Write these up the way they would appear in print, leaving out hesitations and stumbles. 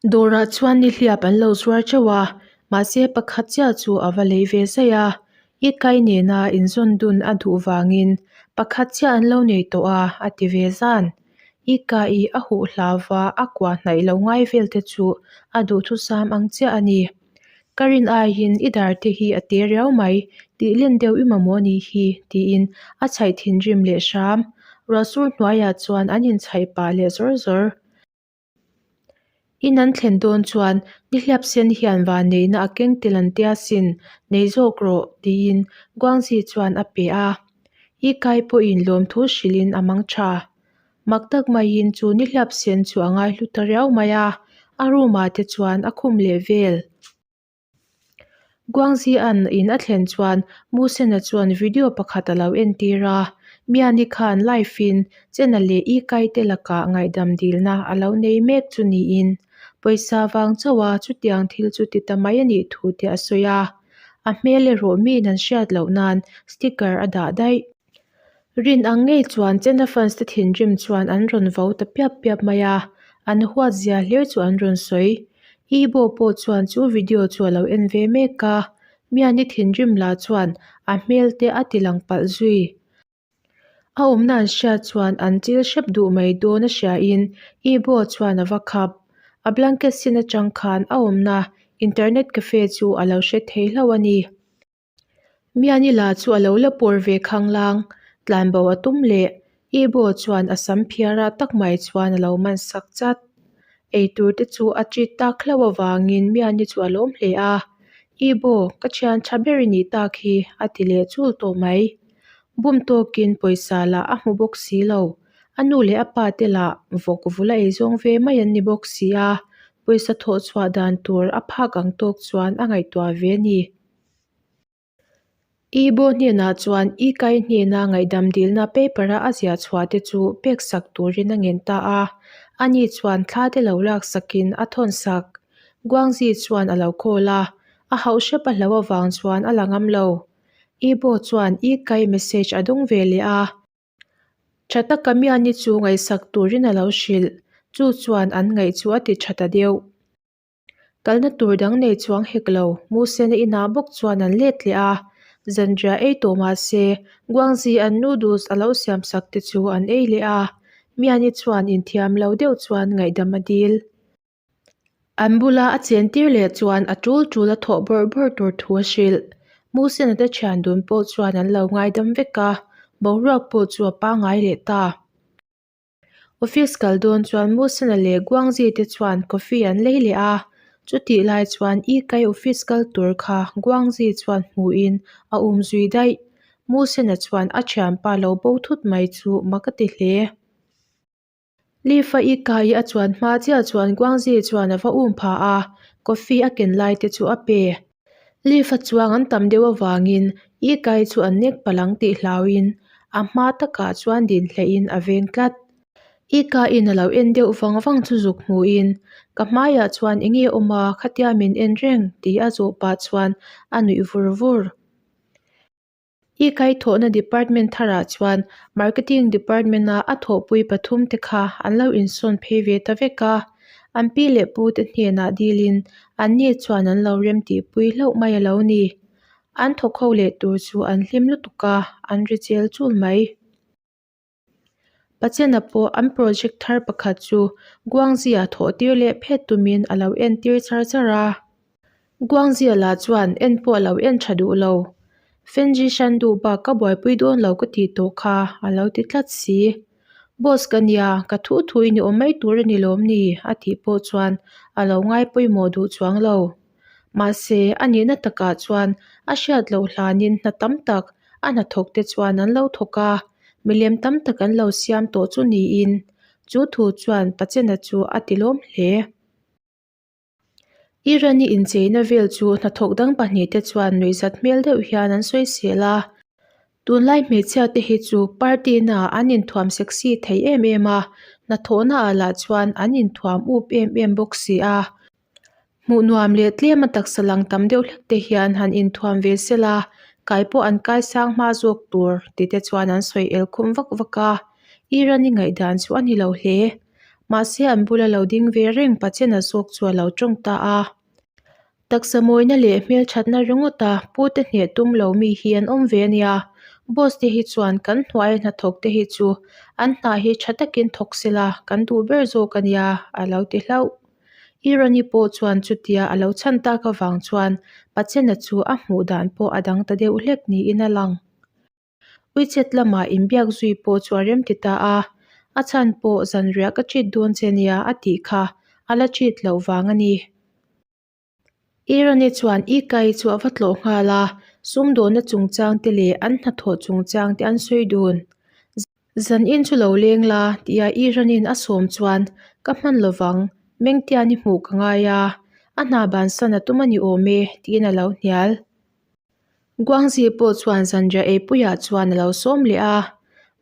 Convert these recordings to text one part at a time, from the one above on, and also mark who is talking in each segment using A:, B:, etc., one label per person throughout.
A: Dawrah chuan nihliap an lo zuar teuh a, mahse pakhat chiah chu a va lei ve zaih a. I kai nena inzawn dun a duh vangin pakhat chiah an lo nei tawh a, a ti ve zan. I kai a huh hlau va, a kuah hnaih lo ngai vel te chu a duhthusam ang chiah a ni. Ka rin aiin i dar te hi a te riau mai, tih len deuh i mamawh a nih hi, tiin a chhaih thinrim leh hram. Ruahsur hnuaiah chuan an inchhaih pah leh zawr zawr. In an thlen dawn chuan nihliap sen hian vanneihna a keng tel an tia sin, nei zawk rawh, tiin Guangxi chuan a pe a. I kai pawhin lawmthu hrilhin a mang tha. Mak tak maiin chu nihliap sen chu a ngaihlu ta riau mai a, a room ah te chuan a khum leh vel. Guangxi-a'n in a thlen chuan Musena chuan video pakhat a lo entir a, Miani khan live-in Chena leh Ikai te lakah ngaihdam dilna a lo nei mek chu niin pawisa vang chauha chutiang thil chu ti ta mai a nih thu te a sawi a, a hmel erawh miin an hriat loh nan sticker a dah daih. Rin ang ngei chuan Chena fans te thinrim chuan an rawn vo ta piap piap mai a, an huat zia hlir chu an rawn sawi. Ibo pawh chuan chu video chu a lo en ve mek a, Miani thinrim lah chuan a hmel te a ti lang palh zui. A awmna an hriat chuan an chil hrep duh mai dawn a hriain Ibo chuan a va khap. A blanket sin atang khan a awmna internet cafe chu a lo hre thei hlauh a ni. Miani la chu a lo la pawr ve khanglang, tlanbo a tum leh Ibo chuan a sam phiara tak mai chuan a lo man sak chat. Eitur te chu a treat tak hlauh avangin Miani chu a lawm hle a, Ibo, ka thian tha ber i nih tak hi, a ti leh chul tawh mai. Bum tawkin pawisa lah a hmu bawk si lo, a nu leh a pa te lah vawk vula eizawng ve mai an ni bawk si a, pawisa thawh chhuah dan tur a phak ang tawk chuan a ngaihtuah ve a ni. Ibo hnenah chuan Ikai hnena ngaihdam dilna paper-a a ziah chhuah te chu pek sak turin a ngen ta a, ani chuan thla te lo lak sakin a thawn sak. Guangxi chuan a lo call a, a hauh hrep a hlo avang chuan a la ngam lo. Ibo chuan Ikai message a dawng ve leh a. Tha taka Miani chu ngaihsak turin a lo hrilh, chu chuan an ngaih chu a ti tha ta deuh. Kalna tur dang nei chuang hek lo, Musena inah bawk chuan an let leh a, zanriah ei tawh mah se Guangxi an noodles a lo siam sak te chu an ei leh a, Miani chuan inthiam lo deuh chuan ngaihdam a dil. An bula a chen tir leh chuan a tul tul a thawh bawrh bawrh tur thu a hrilh. Musena te thian dun pawh chuan an lo ngaidam vek a, boruak pawh chu a pangngai leh ta. Office kal dawn chuan Musana leh Guangzi te chuan coffee an lei leh a, chutih lai chuan I Kai office kal tur kha Guangzi chuan hmuhin a um zui daih. Musana chuan a thianpa lo bo thut mai chu mak a ti hle. Lifa I Kai a chuan hma chiah chuan Guangzi chuan a va um pha a, coffee a ken lai te chu a pe. Leaf a chuang an tam deuh avangin i kai chu an nek palh ang tih hlauhin a hma takah chuan din hlehin a veng tlat. I kaiin a lo en deuh vang vang chu zuk hmuhin ka hmaiah chuan eng nge awm a khatia min en reng tih a zawh pah chuan a nuih vur vur. I kaithawhna department tharah chuan marketing department a a thawhpui pathum te kha an lo insawn phei ve ta vek a, an pi leh pu te hnenah dilin an ni chuan an lo rem tihpui hlauh mai a lo ni. An thawk ho leh tur chu an hlim lutuk a, an ri chel chul mai. Pachena pawh an project thar pakhat chu Guangzia thawh tir leh phet tumin a lo en tir char char a. Guangzia lah chuan en pawh a lo en tha duh lo. Fenji Shandu bak ka buaipui dawn lo ka tih tawh kha a lo ti tlat si. Boss ka nia, ka thu thu in i awm mai tur a ni lawm ni? a tih pawh chuan a lo ngai pawimawh duh chuang lo. Mahse, a nihna takah chuan a hriat loh hlanin hna tam tak a hnathawk te chuan an lo thawk a, milem tam tak an lo siam tawh chu niin chu thu chuan Pachena chu a ti lawm hle. Iran-i incheina vel chu hnathawk dang pahnihte chuan nuihzat hmel deuh hian an sawisel a, tunlai hmeichhia te hi chu party naah an inthuam sexy thei em em a, hnathawhnaah lah chuan an inthuam up em em bawk si a. Hmuh nuam leh tlem a taksa lang tam deuh hlek te hian han inthuam ve sel a, kai pawh an kai sang hma zawk tur tih te chuan an sawi el khum vak vak a, Iran-i ngaihdan chu a ni lo hle. Mahse an bula lo ding ve reng Pachena zawk chu a lo tawng ta a. Taksa mawina leh hmelthatna ringawta pute hneh tum lo mi hi an awm ve a nia. Boss te hi chuan kan hnuaia hnathawk te hi chu an hna hi tha takin thawk sela kan duh ber zawk a nia a lo ti hlauh. Irani pawh chuan chutia a lo chhan tak avang chuan Pachena chu a hmuh dan pawh a dang ta deuh hlek niin a lang. Uichet lamah inbiak zui pawh chu a rem ti ta a, a chhan pawh zanriah ka treat dawn che nia a tih kha a la treat loh vang a ni. Irani chuan Ikai chu a va tlawh nghal a, sumdawnna chungchang te leh an hnathawh chungchang te an sawi dun. Zanin chu lo leng la tia Iranin a sawm chuan ka hman lovang, Mengtiani hmuh ka ngai a, a hna bansan a tum a ni awm e tiin a lo hnial. Guangzi pawh chuan zanriah eipuiah chuan a lo sawm leh a,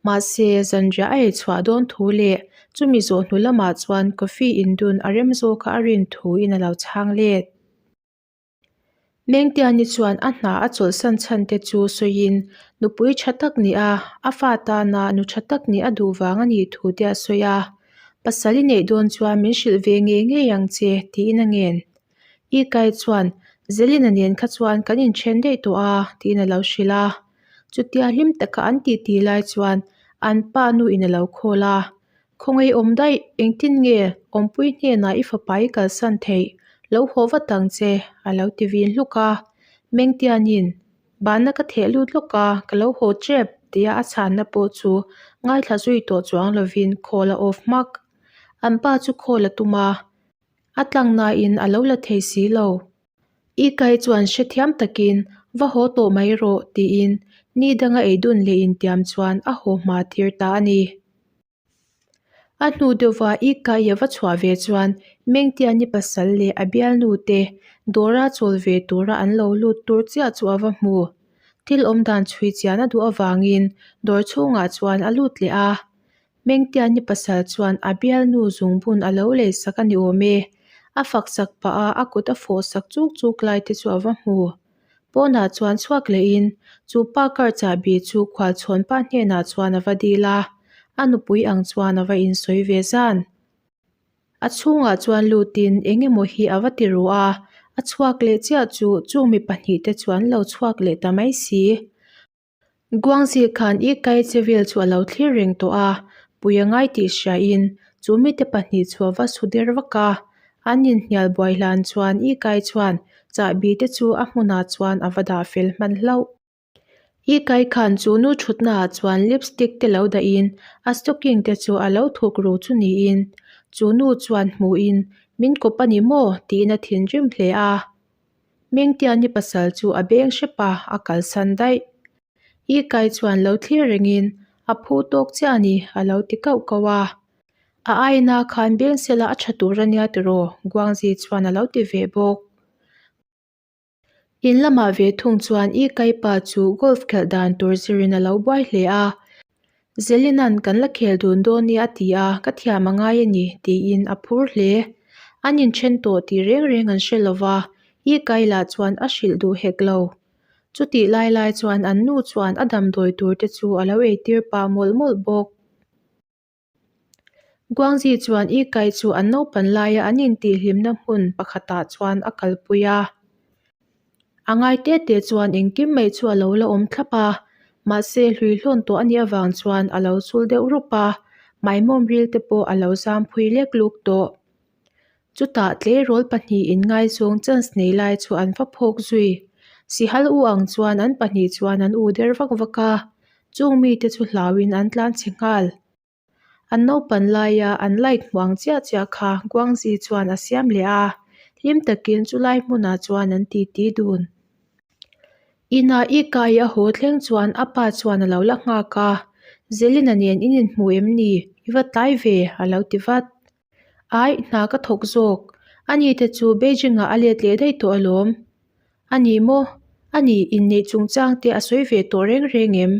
A: mahse zanriah a ei chhuah dawn thu leh chumi zawh hnu lamah chuan coffee in dun a rem zawka a rin thuin a lo chhang let. Mengtiani chuan a hna a chawlhsan chhan te chu sawiin nupui tha tak nih a, a fa tana nu tha tak nih a duh vang a nih thu te a sawi a, pasal i neih dawn chuan min hrilh ve ngei ngei ang che tiin a ngen. I kai chuan Zelina nen kha chuan kan inthen daih tawh a tiin a lo hrilh a. Chutia hlim taka an titi lai chuan an pa nu in a lo call a, Khawngaih awm daih, engtin nge awmpui hnenah i fapa i kalsan theih? Lo haw vat ang che a lo ti vin hluk a. Mengtianin, Bahna ka theh lut lawk a, ka lo haw tep tia a chhanna pawh chu ngaithla zui tawh chuang lovin call a off hmak. An pa chu call a tum a. A tlang nain a lo la thei si lo. I kai chuan hrethiam takin va haw tawh mai rawh tiin ni danga ei dun leh intiam chuan a haw hma tir ta a ni. A hnu deuhva i kai a va chhuah ve chuan Mengtiani pasal leh a bialnu te dawra chawl ve tura an lo lut tur chiah chu a va hmu. Thil awmdan chhui chian a duh avangin dawr chhungah chuan a lut leh a. Mengtiani pasal chuan a bialnu zungbun a lo lei sak a ni awm e. A fak sak pah a, a kut a fawh sak chuk chuk lai te chu a va hmu. Pawnah chuan chhuak lehin chu pa car chahbi chu khualchhawn pa hnenah chuan a va dil a, a nupui ang chuan a va insawi ve zan. A chhungah chuan lutin eng emaw hi a va ti ru a, a chhuak leh chiah chu chung mi pahnihte chu an lo chhuak leh ta mai si. Guangzi khan i kai che vel chu a lo thlir reng tawh a, pui a ngai tih hriain chu mite pahnih chu a va su der vak a. An inhnial buai hlan chuan i kai chuan chahbi te chu a hmunah chuan a va dah fel hman hlauh. I kai khan chu nu thutnaah chuan lipstick te lo dahin a stocking te chu a lo thuk ru chu niin chu nu chuan hmuhin min kawp a ni maw tiin a thinrim hle a. Mengtiani pasal chu a beng hrep a, a kalsan daih. I kai chuan lo thlir rengin a phu tawk chiah a ni a lo ti kauh kauh a. A aina khan beng sela a tha tur a nia tiraw Guangzi chuan a lo ti ve bawk. In lamah ve thung chuan I kai pa chu golf khelh dan tur zirin a lo buai hle a. Zelinan kan la khel dun dawn nia a ti a, ka thiam a ngai a ni tiin a phur hle. An inthen tawh tih reng reng an hre lo va, I kai lah chuan a hrilh duh hek lo. Chutih lai lai chuan an nu chuan a damdawi tur te chu a lo eitir pah mawlh mawlh bawk. Guangzi chuan I kai chu an naupan laia an intihhlimna hmun pakhatah chuan a kalpui a. A ngai te te chuan engkim mai chu a lo la awm thlap a, mahse hlui hlawn tawh a nih avang chuan a lo chul deuh rup a, maimawm ril te pawh a lo zam phui lek luk tawh. Chutah tleirawl pahnihin inngaizawng chance nei lai chu an va phawk zui. Sihal u ang chuan an pahnih chuan an u der vak vak a, chung mite chu hlauin an tlan chhe nghal. An naupan laia an light hmuh ang chiah chiah kha Guangzi chuan a siam leh a, hlim takin chulai hmunah chuan an titi dun. Inah i kai a haw thleng chuan a pa chuan a lo la nghak a, Zelina nen in inhmu em ni? I va tlai ve a lo ti vat. Aih, hna ka thawk zawk. Ani te chu Beijing-ah a let leh daih tawh alawm. A ni maw? A ni, inneih chungchang te a sawi ve tawh reng reng em?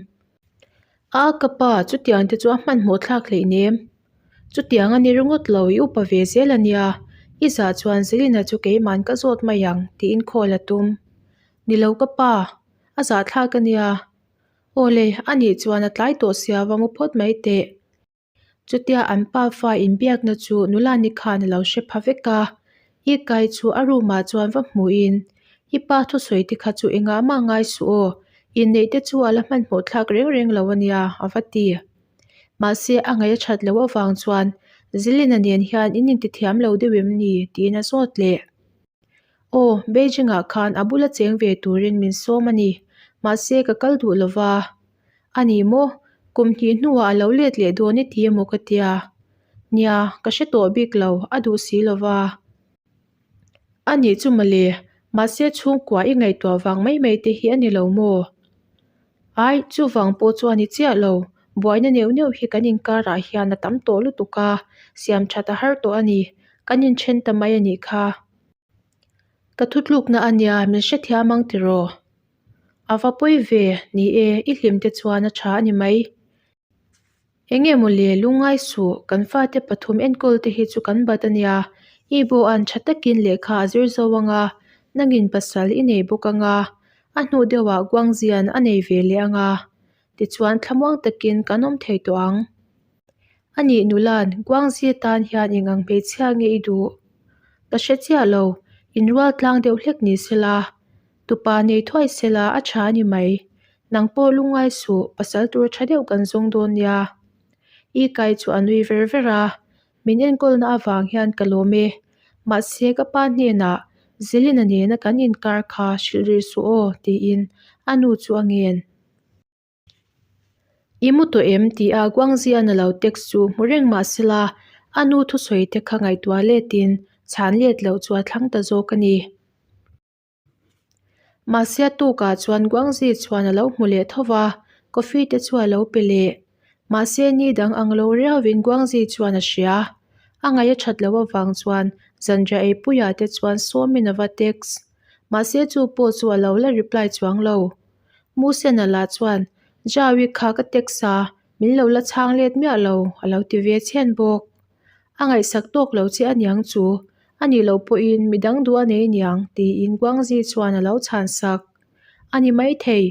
A: A, ka pa, chutiang te chu a hmanhmawh thlak hleih nem. Chutiang a ni ringawt lo, i upa ve zel a nia. I zah chuan Zelina chu keiman ka zawt mai ang, tiin call a tum. Ni lo ka pa, a zah thlak a nia. Awle, a nih chuan a tlai tawh sia va mu phawt mai teh. Chutia an pafa inbiakna chu nula ni khan a lo hre pha vek a, I kai chu a room ah chuan va hmuhin, I pa thusawi te kha chu engah mah ngai suh aw, inneih te chu a la hmanhmawh thlak reng reng lo a nia, a va ti. Mahse a ngaih a that loh avang chuan Zelina nen hian in intithiam lo deuh em ni? tiin a zawt leh. Aw, Beijing ah khan a bula cheng ve turin min sawm a ni, mahse ka kal duh lo va. A ni maw? Kum hnih hnuah a lo let leh dawn i ti emaw ka tia. Nia, ka hre tawh bik lo, a duh si lo va. A nih chu mawle, mahse chhungkua i ngaihtuah vang mai mai te hi a ni lo maw? Ai, chuvang pawh chu a ni chiah lo, buaina neuh neuh hi kan inkarah hian a tam tawh lutuk a, siam that a har tawh a ni, kan inthen ta mai a nih kha. Ka thutlukna a nia, min hrethiam ang tiraw? A va pawi ve, ni e, i hlim te chuan a tha a ni mai. Eng nge maw le, lungngai suh, kan fate pathum enkawl te hi chu kan bat a nia, i bawhan tha takin lehkha a zir zo ang a, nangin pasal i nei bawk ang a, a hnu deuhah Guangzian a nei ve leh ang a, tichuan thlamuang takin kan awm thei tawh ang. A nih nula'n Guangzi tan hian eng ang hmeichhia nge i duh? Ka hre chiah lo, inrual tlang deuh hlek ni sela, tupa nei thuai sela a tha a ni mai. Nang pawh lungngai suh, pasal tur tha deuh kan zawng dawn nia. I kai chu a nui ver ver a, min enkawlna avang hian ka lawm e. Mahse ka pa hnenah Zelina nena kan inkar kha hrilh rih suh aw tiin a nu chu a ngen. I mu tawh em? Ti a Guangzian a lo text chu hmu reng mah sela a nu thusawi te kha ngaihtuah letin chhan let loh chu a thlang ta zawk a ni. Mahse a tukah chuan Guangzi chuan a lo hmu leh tho va, coffee te chu a lo pe leh. Mahse ni dang ang lo riauin Guangzi chuan a hria. A ngaih a that loh avang chuan zanriah eipuiah te chuan sawmin a va text. Mahse chu pawh chu a lo la reply chuang lo. Musena lah chuan, Jaui kha ka text a, min lo la chhang let miah lo, a lo ti ve chhen bawk. A ngaihsak tawk lo che aniang chu, a nih loh pawhin midang duh a nei aniang, tiin Guangzi chuan a lo chhan sak. A ni maithei,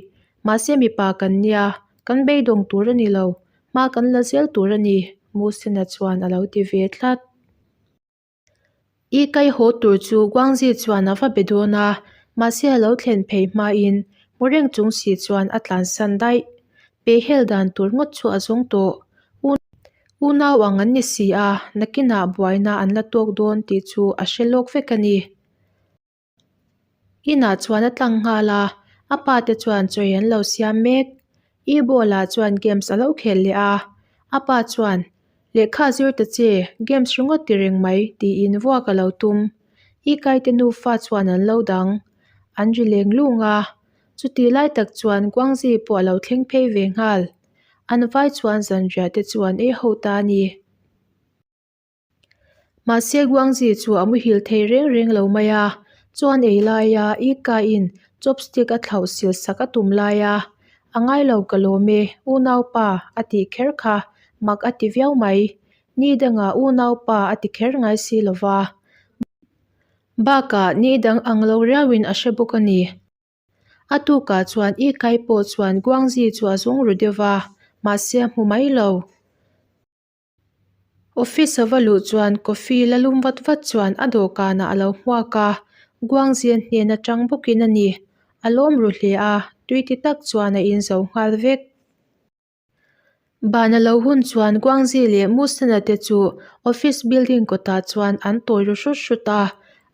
A: mahse mipa kan nia, kan beidawng tur a ni lo, hma kan la zel tur a ni, Musena chuan a lo ti ve tlat. I kai haw tur chu Guangzi chuan a va be dawn a, mahse a lo thlen phei hmain hmu reng chung si chuan a tlansan daih. Pehhel dan tur ngawt chu a zawng tawh. Unau ang an ni si a, nakinah buaina an la tawk dawn tih chu a hre lawk vek a ni. Inah chuan a tlang nghal a, a pa te chuan chawi an lo siam mek. E ball ah chuan games a lo khel leh a, a pa chuan, Lehkha zir ta che, games ringawt ti reng mai, tiin vuak a lo tum. I kaite nufa chuan an lo dang. An ri leng lung a, chutih lai tak chuan Guangzi pawh a lo thleng phei ve nghal. An vai chuan zanriah te chu an ei ho ta a ni. Mahse Guangzi chu a muhil thei reng reng lo mai a, chuan ei laia i kaiin chopstick a thlauh sil sak a tum laia a ngai lo ka lawm e unaupa a tih kher kha mak a ti viau mai. Ni dangah unaupa a ti kher ngai si lo va. Bakah ni dang ang lo riauin a hre bawk a ni. A tukah chuan i kai pawh chuan Guangzi chu a zawng ru deuh va, mahse a hmu mai lo. Office a va luh chuan coffee la lum vat vat chuan a dawhkanah a lo hmuak a, Guangzia hnen atang bawkin a ni. A lawm ru hle a, tui ti tak chuan a inzo nghal vek. Ban a lo hun chuan Guangzi leh Musana te chu office building kawtah chuan an tawi ru hrut hrut a,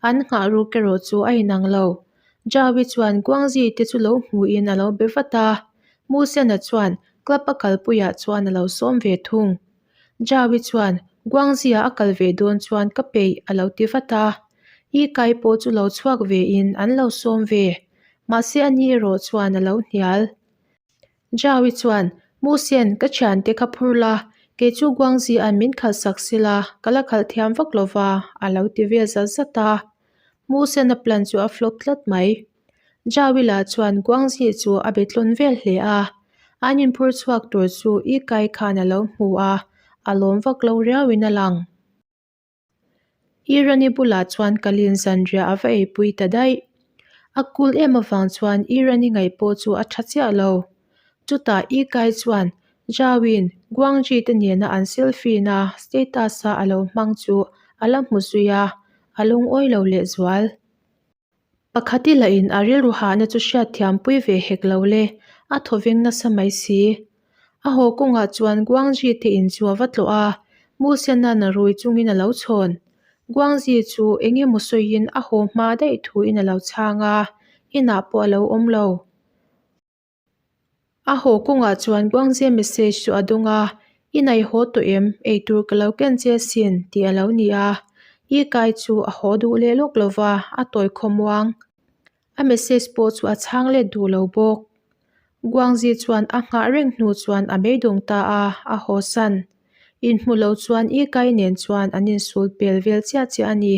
A: an nghah ruk erawh chu a inang lo. Jaui chuan Guangzi te chu lo hmuhin a lo be vat a, Musana chuan Club a kalpuiah chuan a lo sawm ve thung. Jaui chuan Guangzia a kal ve dawn chuan ka peih a lo ti vat a. I kai pawh chu lo chhuak vein an lo sawm ve. Mahse a ni erawh chuan a lo hnial. Jaui chuan Musen ka thiante kha phur la, kei chu Guangzia'n min khalh sak sila ka la khalh thiam vak lova a lo ti vel zat zat a. Musen a plan chu a flop tlat mai. Jawila chuan Guangzi chu a be tlawn vel hle a, an inphur chhuak tur chu I Kai khan a lo hmu a, a lawm vak lo riauin a lang. I Rani bulah chuan kalin zanriah a va eipui ta daih. A kul em avang chuan I Rani ngaih pawh chu a tha chiah lo. Chutah I Kai chuan. Zhao-in Guangji te nena an selfie-na status-a a lo hmang chu a la hmu zui a, a lungawi lo lehzual. Pakhati lahin a rilru hahna chu hriatthiam pui ve hek lo le, a thawveng nasa mai si. A haw kawngah chuan Guangji te in chu a va tlawh a, Musena'n a rui chungin a lo chhawn. Guangji chu eng emaw sawiin a haw hma daih thuin a lo chhang a, inah pawh a lo awm lo. A haw kawngah chuan Guangzhe message chu a dawng a, I nei haw tawh em? Eitur ka lo ken che sin tih a lo ni a. I kai chu a haw duh leh lawk lo va, a tawi khawmuang. A message pawh chu a chhang let duh lo bawk. Guangzhe chuan a nghah reng hnu chuan a beidawng ta a, a haw san. Inhmu lo chuan I kai nen chuan an insul pel vel chiah chiah a ni.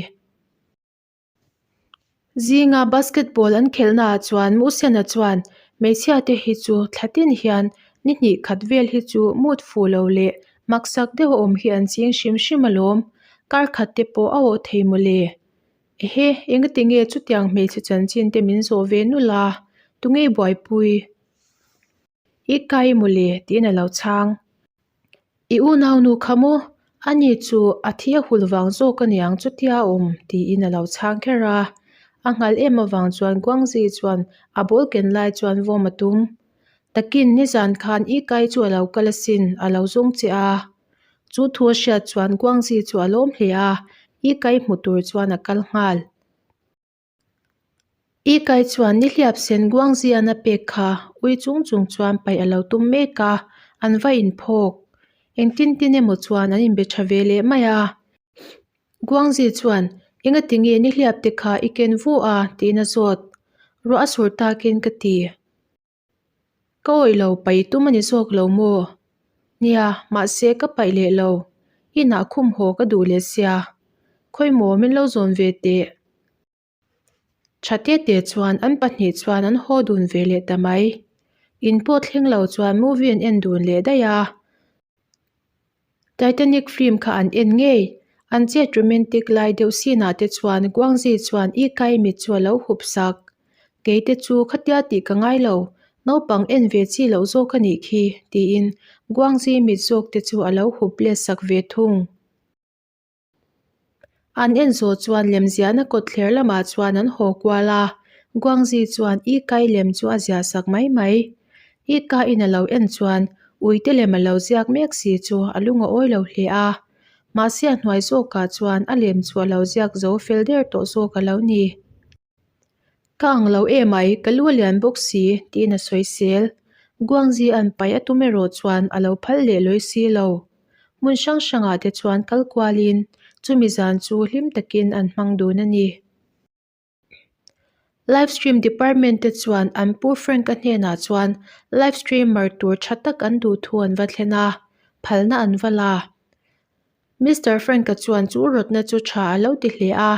A: Zinga basketball an khelhnaah chuan Muhsena chuan hmeichhia te hi chu thla tin hian ni hnih khat vel hi chu mood fuh lo leh maksak deuh a awm hi an ching hrim hrim alawm, kar khat te pawh a awh thei mawle. Ehe, engati nge chutiang hmeichhe chanchin te min zawh ve nulh a, tunge buaipui? I kai mawle tiin a lo chhang. I unaunu kha maw? Ani chu a thi a hul vang zawk aniang chutia a awm tiin a lo chhang kher a. A nghal em avang chuan Guangzi chuan a ball ken lai chuan vawm a tum. Takin nizan khan i kai chu a lo kal asin a lo zawng che a. Chu thu a hriat chuan Guangzi chu a lawm hle a, i kai hmu tur chuan a kal nghal. I kai chuan nihliap sen Guangzian a pek kha ui chung chung chuan paih a lo tum mek a, an va inphawk. Engtin tin emaw chuan an inbe tha ve leh mai a. Guangzi chuan, Engati nge nihliap te kha i ken vu a? tiin a zawt. Ruah a sur takin ka ti. Ka awih lo, paih tum a ni zawk lo maw? Nia, mahse ka paih leh lo. Inah khum haw ka duh leh sia. Khawimaw min lo zawn ve teh. Tha tete chuan an pahnih chuan an haw dun ve leh ta mai. In pawh thleng lo chuan movie an en dun leh daih a. Titanic film kha an en ngei. An chet romantic lai deuh scene ah te chuan Guangzi chuan I Kai mit chu a lo hup sak. Kei te chu khatia tih ka ngai lo, naupang en ve chi loh zawk a nih khi, tiin Guangzi mit zawk te chu a lo hup let sak ve thung. An en zawh chuan lemziahna kawtthler lamah chuan an haw kual a, Guangzi chuan I Kai lem chu a ziah sak mai mai. I Ka in a lo en chuan uite lem a lo ziak mek si chu a lung a awi lo hle a, mahse a hnuai zawkah chuan a lem chu a lo ziak zo fel der tawh zawk a lo ni. Ka ang lo em ai, ka lu a lian bawk si, tiin a sawi sel. Guangzi an paih a tum erawh chuan a lo phal leh lawi si lo. Hmun hrang hrangah te chuan kal kualin chumi zan chu hlim takin an hmang dun a ni. Live stream department te chuan an pu Frank-a hnenah chuan live streamer tur tha tak an duh thu an va thlen a, phalna an va la. Mister Frank-a chuan chu rawtna chu tha a lo ti hle a,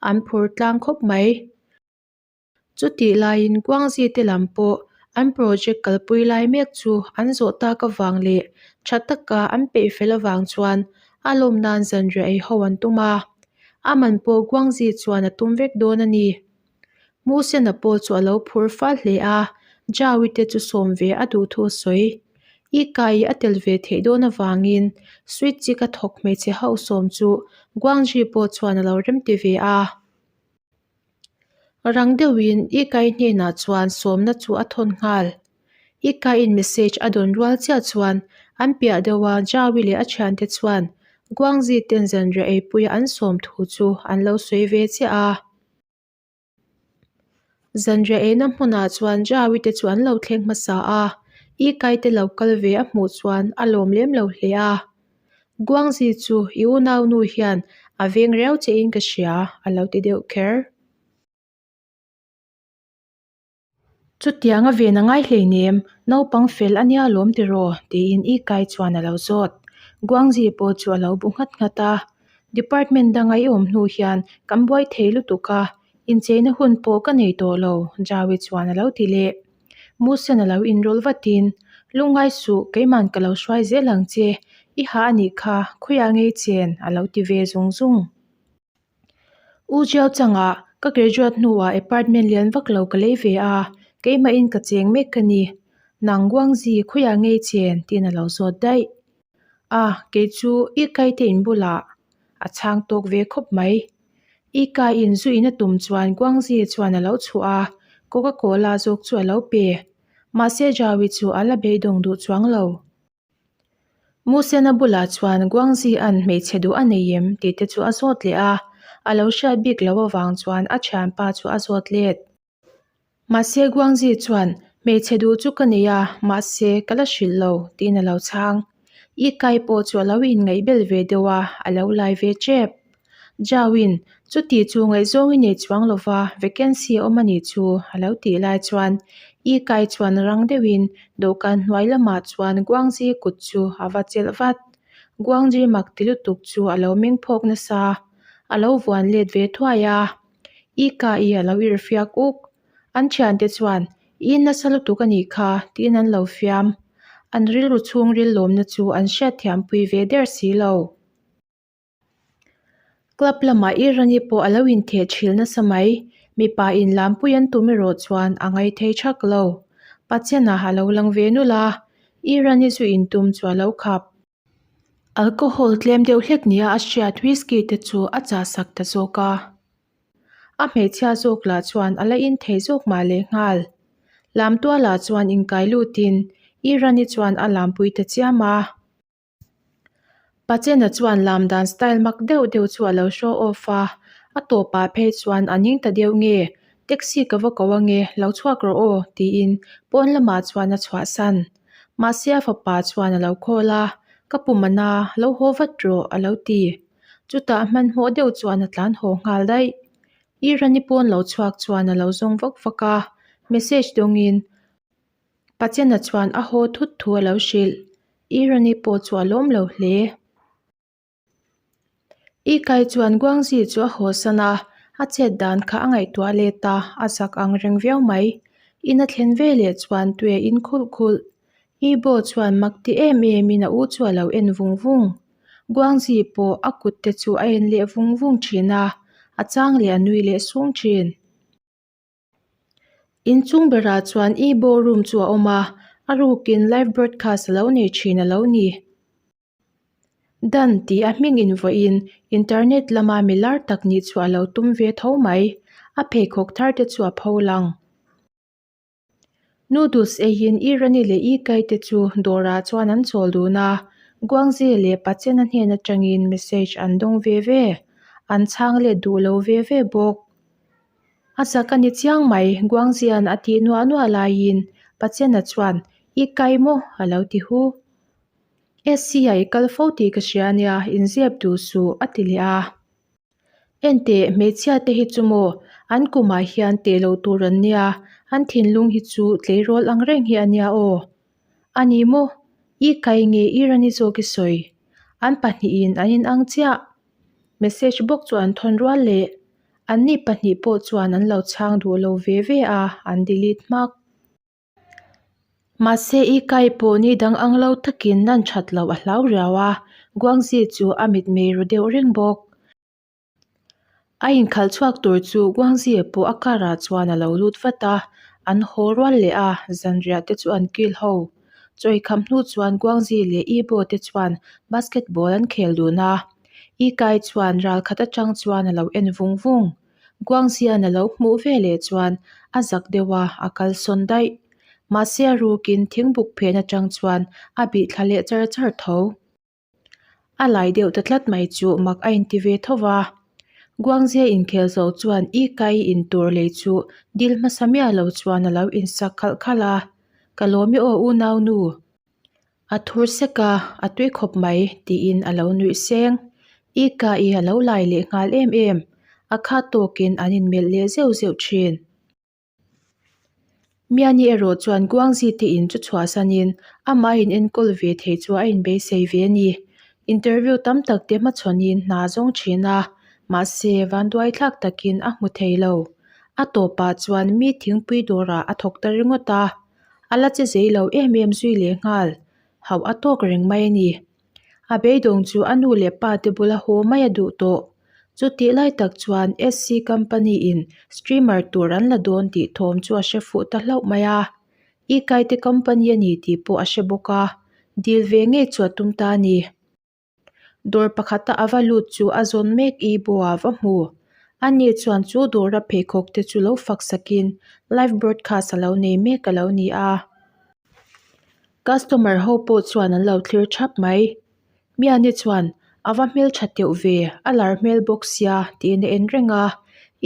A: an phur tlang khawp mai. Chutih laiin Guangxi te lam pawh an project kalpui lai mek chu an zawh tak avang leh tha taka an peih fel avang chuan a lawm nan zanriah ei ho an tum a. A man pawh Guangxi chuan a tum vek dawn a ni. Musena pawh chu a lo phur fal hle a, Jaui te chu sawm ve a duh thu a sawi. I kai a tel ve theih dawn avangin Sweet Chick a thawk hmeichhe ho sawm chu Guangji pawh chuan a lo remti ve a. Rang deuhin I kai hnenah chuan sawmna chu a thawn nghal. I kaiin message a dawn rual chiah chuan an piah deuha Jaui leh a thiante chuan Guangji ten zanriah eipuia an sawm thu chu an lo sawi ve chiah a. Zanriah eina hmunah chuan Jaui te chu an lo thleng hmasa a, I kai te lo kal ve a hmuh chuan a lawm lem lo hle a. Guangzi chu i unaunu hian a veng riau che in ka hria a lo ti deuh kher. Chutiang a ven a ngai hleinem, naupang fel a nia lawm tiraw? tiin I Kai chuan a lo zawt. Guangzi pawh chu a lo bu nghat nghat a. Department danga i awm hnu hian kan buai thei lutuk a, incheina hun pawh ka nei tawh lo, Jaui chuan a lo ti leh. Musen a lo inrawlh vatin, Lungngai suh, keiman ka lo hruai zel ang che, i hah a nih kha, khawiah ngei chen, a lo ti ve zung zung. U Jiao changah ka graduate hnuah apartment lian vak lo ka lei ve a, keimahin ka cheng mek ka ni. Nang Guangzi, khawiah ngei chen? tiin a lo zawt daih. A, kei chu i kai te in bulah a chhang tawk ve khawp mai. I kai in zu in a tum chuan Guangzi chuan a lo chhuah a, Coca Cola zawk chu a lo pe. Mahse Jaui chu a la beidawng duh chuang lo. Musena bulah chuan Guangzi an hmeichhe duh a nei em tih te chu a zawt leh a, a lo hriat bik loh avang chuan a thianpa chu a zawt let. Mahse Guangzi chuan, Hmeichhe duh chu ka nei a, mahse ka la hrilh lo, tiin a lo chhang. I kai pawh chu a lo inngaih bel ve deuh a, a lo lai ve tep. Zhao-in, Chuti chu ngaihzawng i nei chuang lo va, vacancy a awm a nih chu, a lo tih lai chuan I kai chuan rang deuhin dawhkan hnuai lamah chuan Guangzi kut chu a va chelh vat. Guangzi mak ti lutuk chu a lo meng phawk nasa, a lo vuan let ve thuai a. I ka i a lo irhfiak uk. An thiante chuan, I nasa lutuk a nih kha, tiin an lo fiam. An rilru chhungril lawmna chu an hriatthiampui ve der si lo. Club lamah Irani pawh a lo intheh thil nasa mai. Mipa in lampui an tum erawh chuan a ngai thei thak lo. Pachena a lo lang ve nulh a, Irani zu intum chu a lo khap. Alcohol tlem deuh hlek nia a hriat whisky te chu a chah sak ta zawk a. A hmeichhia zawk lah chuan a la in thei zawk mah leh nghal. Lamtualah chuan inkai lutin Irani chuan a lampui ta chiam a. Pachena chuan lam dan style mak deuh deuh chu a lo show off a, a tawpah phei chuan a ning ta deuh nge, Taxi ka va ko ange, lo chhuak rawh aw, tiin pawn lamah chuan a chhuahsan. Mahse a fapa chuan a lo call a, Ka pum a na, lo haw vat rawh, a lo ti. Chutah hmanhmawh deuh chuan a tlan haw nghal daih. Irani pawn lo chhuak chuan a lo zawng vak vak a, message dawngin Pachena chuan a haw thut thu a lo hrilh. Irani pawh chu a lawm lo hle. I kai chuan Guangzi chu a haw san a, a chet dan kha a ngaihtuah let a, a zak ang reng viau mai. In a thlen ve leh chuan tui a in khulh khulh. I Bo chuan mak ti em em in a u chu a lo en vung vung. Guangzi pawh a kut te chu a en leh vung vung thin a, a chang leh a nui leh sung thin. Inchung berah chuan I Bo room chu a awm a, a rukin live broadcast a lo nei thin a lo ni. Dan tih a hming invuahin internet lama mi lar tak nih chu a lo tum ve tho mai. A pheikhawk thar te chu a pho lang. Noodles eiin Irani leh Ikai te chu dawrah chuan an chawl dun a, Guangzi leh Pachena hnen atangin message an dawng ve ve. An chhang let duh lo ve ve bawk. A zak a ni chiang mai, Guangzian a tih nuah nuah laiin Pachena chuan, Ikai maw? a lo ti hu. SC-ah i kal fo tih ka hria ania, inzep duh suh, a ti leh a. Enteh, hmeichhia te hi chu maw, an kumah hian teh loh tur an nia, an thinlung hi chu tleirawl ang reng hi a nia aw. A ni maw? I kai nge i rani zawk i sawi? An pahnihin an inang chiah. Message bawk chu an thawn rual leh. Anni pahnih pawh chuan an lo chhang duh lo ve ve a, an delete hmak. Mahse i kai pawh ni dang ang lo takin nan that loh a hlau riau a, Guangzi chu a mitmei ru deuh reng bawk. A inkhalh chhuak tur chu Guangzi pawh a car ah chuan a lo lut vat a, an haw rual leh a, zanriah te chu an kil ho. Chawi kham hnu chuan Guangzi leh I Bo te chuan basketball an khel dun a, I kai chuan ral khat atang chuan a lo en vung vung. Guangxian a lo hmuh ve leh chuan a zak deuh a, a kal sawn daih. Mahse a rukin thingbuk phen atang chuan a bih thla leh char char tho. A lai deuh ta tlat mai chu mak a inti ve tho va. Guangxia inkhel zo chuan i kai intur lei chu dil hmasa miah lo chuan a lo insak khalh khalh a, Ka lawm i aw unau nu. A thur sek a, a tui khawp mai, tiin a lo nuih seng. I ka i a lo lai leh nghal em em. A khat tawkin an inmelh leh zeuh zeuh thin. Miani erawh chuan Guangzi te in chu chhuahsanin amah in enkawl ve thei chu a inbeisei ve a ni. Interview tam tak te hmachhawnin hna zawng thin a, mahse vanduai thlak takin a hmu thei lo. A tawpah chuan mi thingpui dawrah a thawk ta ringawt a. A la che zei lo em em zui leh nghal, hauh a tawk reng mai a ni. A beidawng chu a nu leh pa te bula haw mai a duh tawh. Chutih lai tak chuan SC company in streamer tur an la dawn tih thawm chu a hre fuh ta hlauh mai a. Ikai te company a ni tih pawh a hre bawk a, dil ve ngei chu a tum ta a ni. Dawr pakhata a va lut chu a zawn mek i Boa va hmu. Ani chuan chu dawra pheikhawk te chu lo fak sakin live broadcast a lo nei mek a lo ni a. Customer ho pawh chuan an lo thlir thap mai. Miani chuan a va hmeltha teuh ve, a lar hmel bawk sia tiin a en reng a.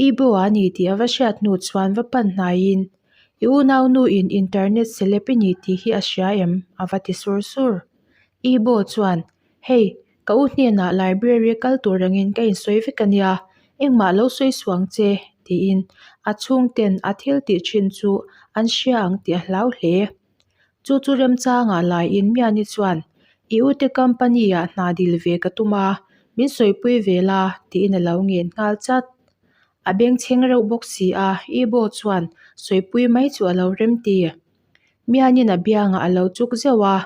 A: I Boa a ni tih a va hriat hnu chuan va pan hnaiin I unau nuin internet celeb i ni tih hi a hria em? a va ti sur sur. Ibo chuan, Hei, ka u hnenah library kal tur angin ka insawi vek a nia, engmah lo sawi suang che, tiin a chhungten a thil tih thin chu an hria ang tih a hlau hle. Chu chu remchangah laiin Miani chuan, I ute company-ah hna dil ve ka tum a, min sawipui ve la, tiin a lo ngen nghal chat. A bengchheng reuh bawk si a, Ibo chuan sawipui mai chu a lo remti. Mianin a biangah a lo chuk zeuh a,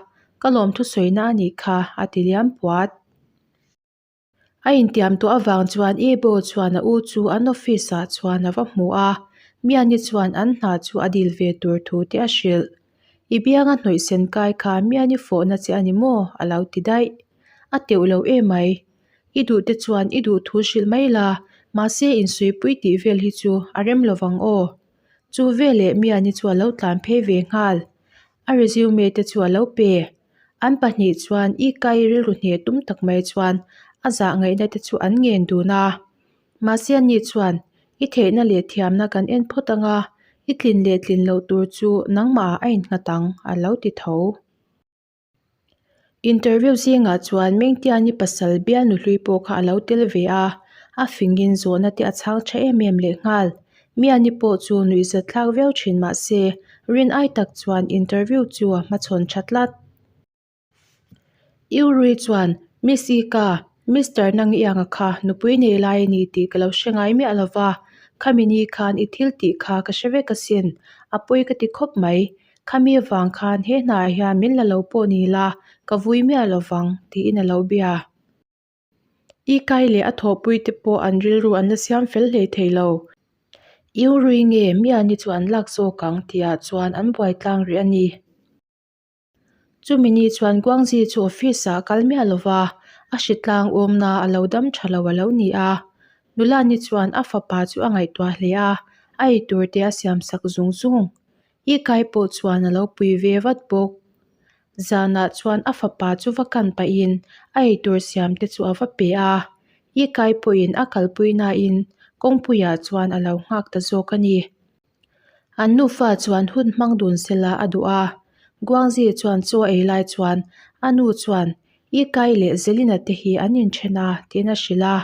A: Ka lawmthu sawina a nih kha, a ti liam puat. A intiam tawh avang chuan Ebo chuan a u chu an office ah chuan a va hmu a, Miani chuan an hna chu a dil ve tur thu te a hrilh. I bianga hnawih sen kai kha Miani fawhna che a ni maw? a lo ti daih. A teuh lo emai. I duh te chuan i duh thu hrilh mai la, mahse insuipui tih vel hi chu a rem lovang aw. Chu veleh Miani chu a lo tlan phei ve nghal. A resume te chu a lo pe. An pahnih chuan i kai rilru hneh tum tak mai chuan a zah ngaihna te chu an ngen dun a. Mahse ani chuan i theihna leh thiamna kan en phawt ang a, i tlin leh tlin loh tur chu nangmah ah a innghat ang a lo ti tho. Interview zingah chuan Mengtiani pasal bial nuhlui pawh kha a lo tel ve a, a fingin zawhna te a chhang tha em em leh nghal. Miani pawh chu nuihzat thlak viau thin mah se, rin ai tak chuan interview chu a hmachhawn tha tlat. Yuri chuan, Miss Ika, Mister Nang Ianga kha nupui nei lai a ni tih ka lo hre ngai miah lo va, khami ni khan i thil tih kha ka hre vek asin, a pawi ka ti khawp mai. Khami avang khan he hnaah hian min la lo pawh ni la, ka vui miah lo vang, tiin a lo bia. I kai leh a thawhpui te pawh an rilru an la siam fel hlei thei lo. I rui nge miahni chu an lak zawk ang tihah chuan an buai tlang rih a ni. Chumi ni chuan Guangzi chu office ah a kal miah lo va, a hritlang awmna a lo dam tha lo a lo ni a. Nula ni chuan a fapa chu a ngaihtuah hle a, a eitur te a siam sak zung zung. I kai pawh chuan a lo pui ve vat bawk. Zanah chuan a fapa chu va kan pahin a eitur siam te chu a va pe a. I kai pawhin a kalpui nain kawngpuiah chuan a lo nghak ta zawk a ni. An nufa chuan hun hmang dun sela a duh a. Guangzi chuan chaw ei lai chuan a nu chuan I kai leh Zelina te hi an inthen a tiin a hrilh a.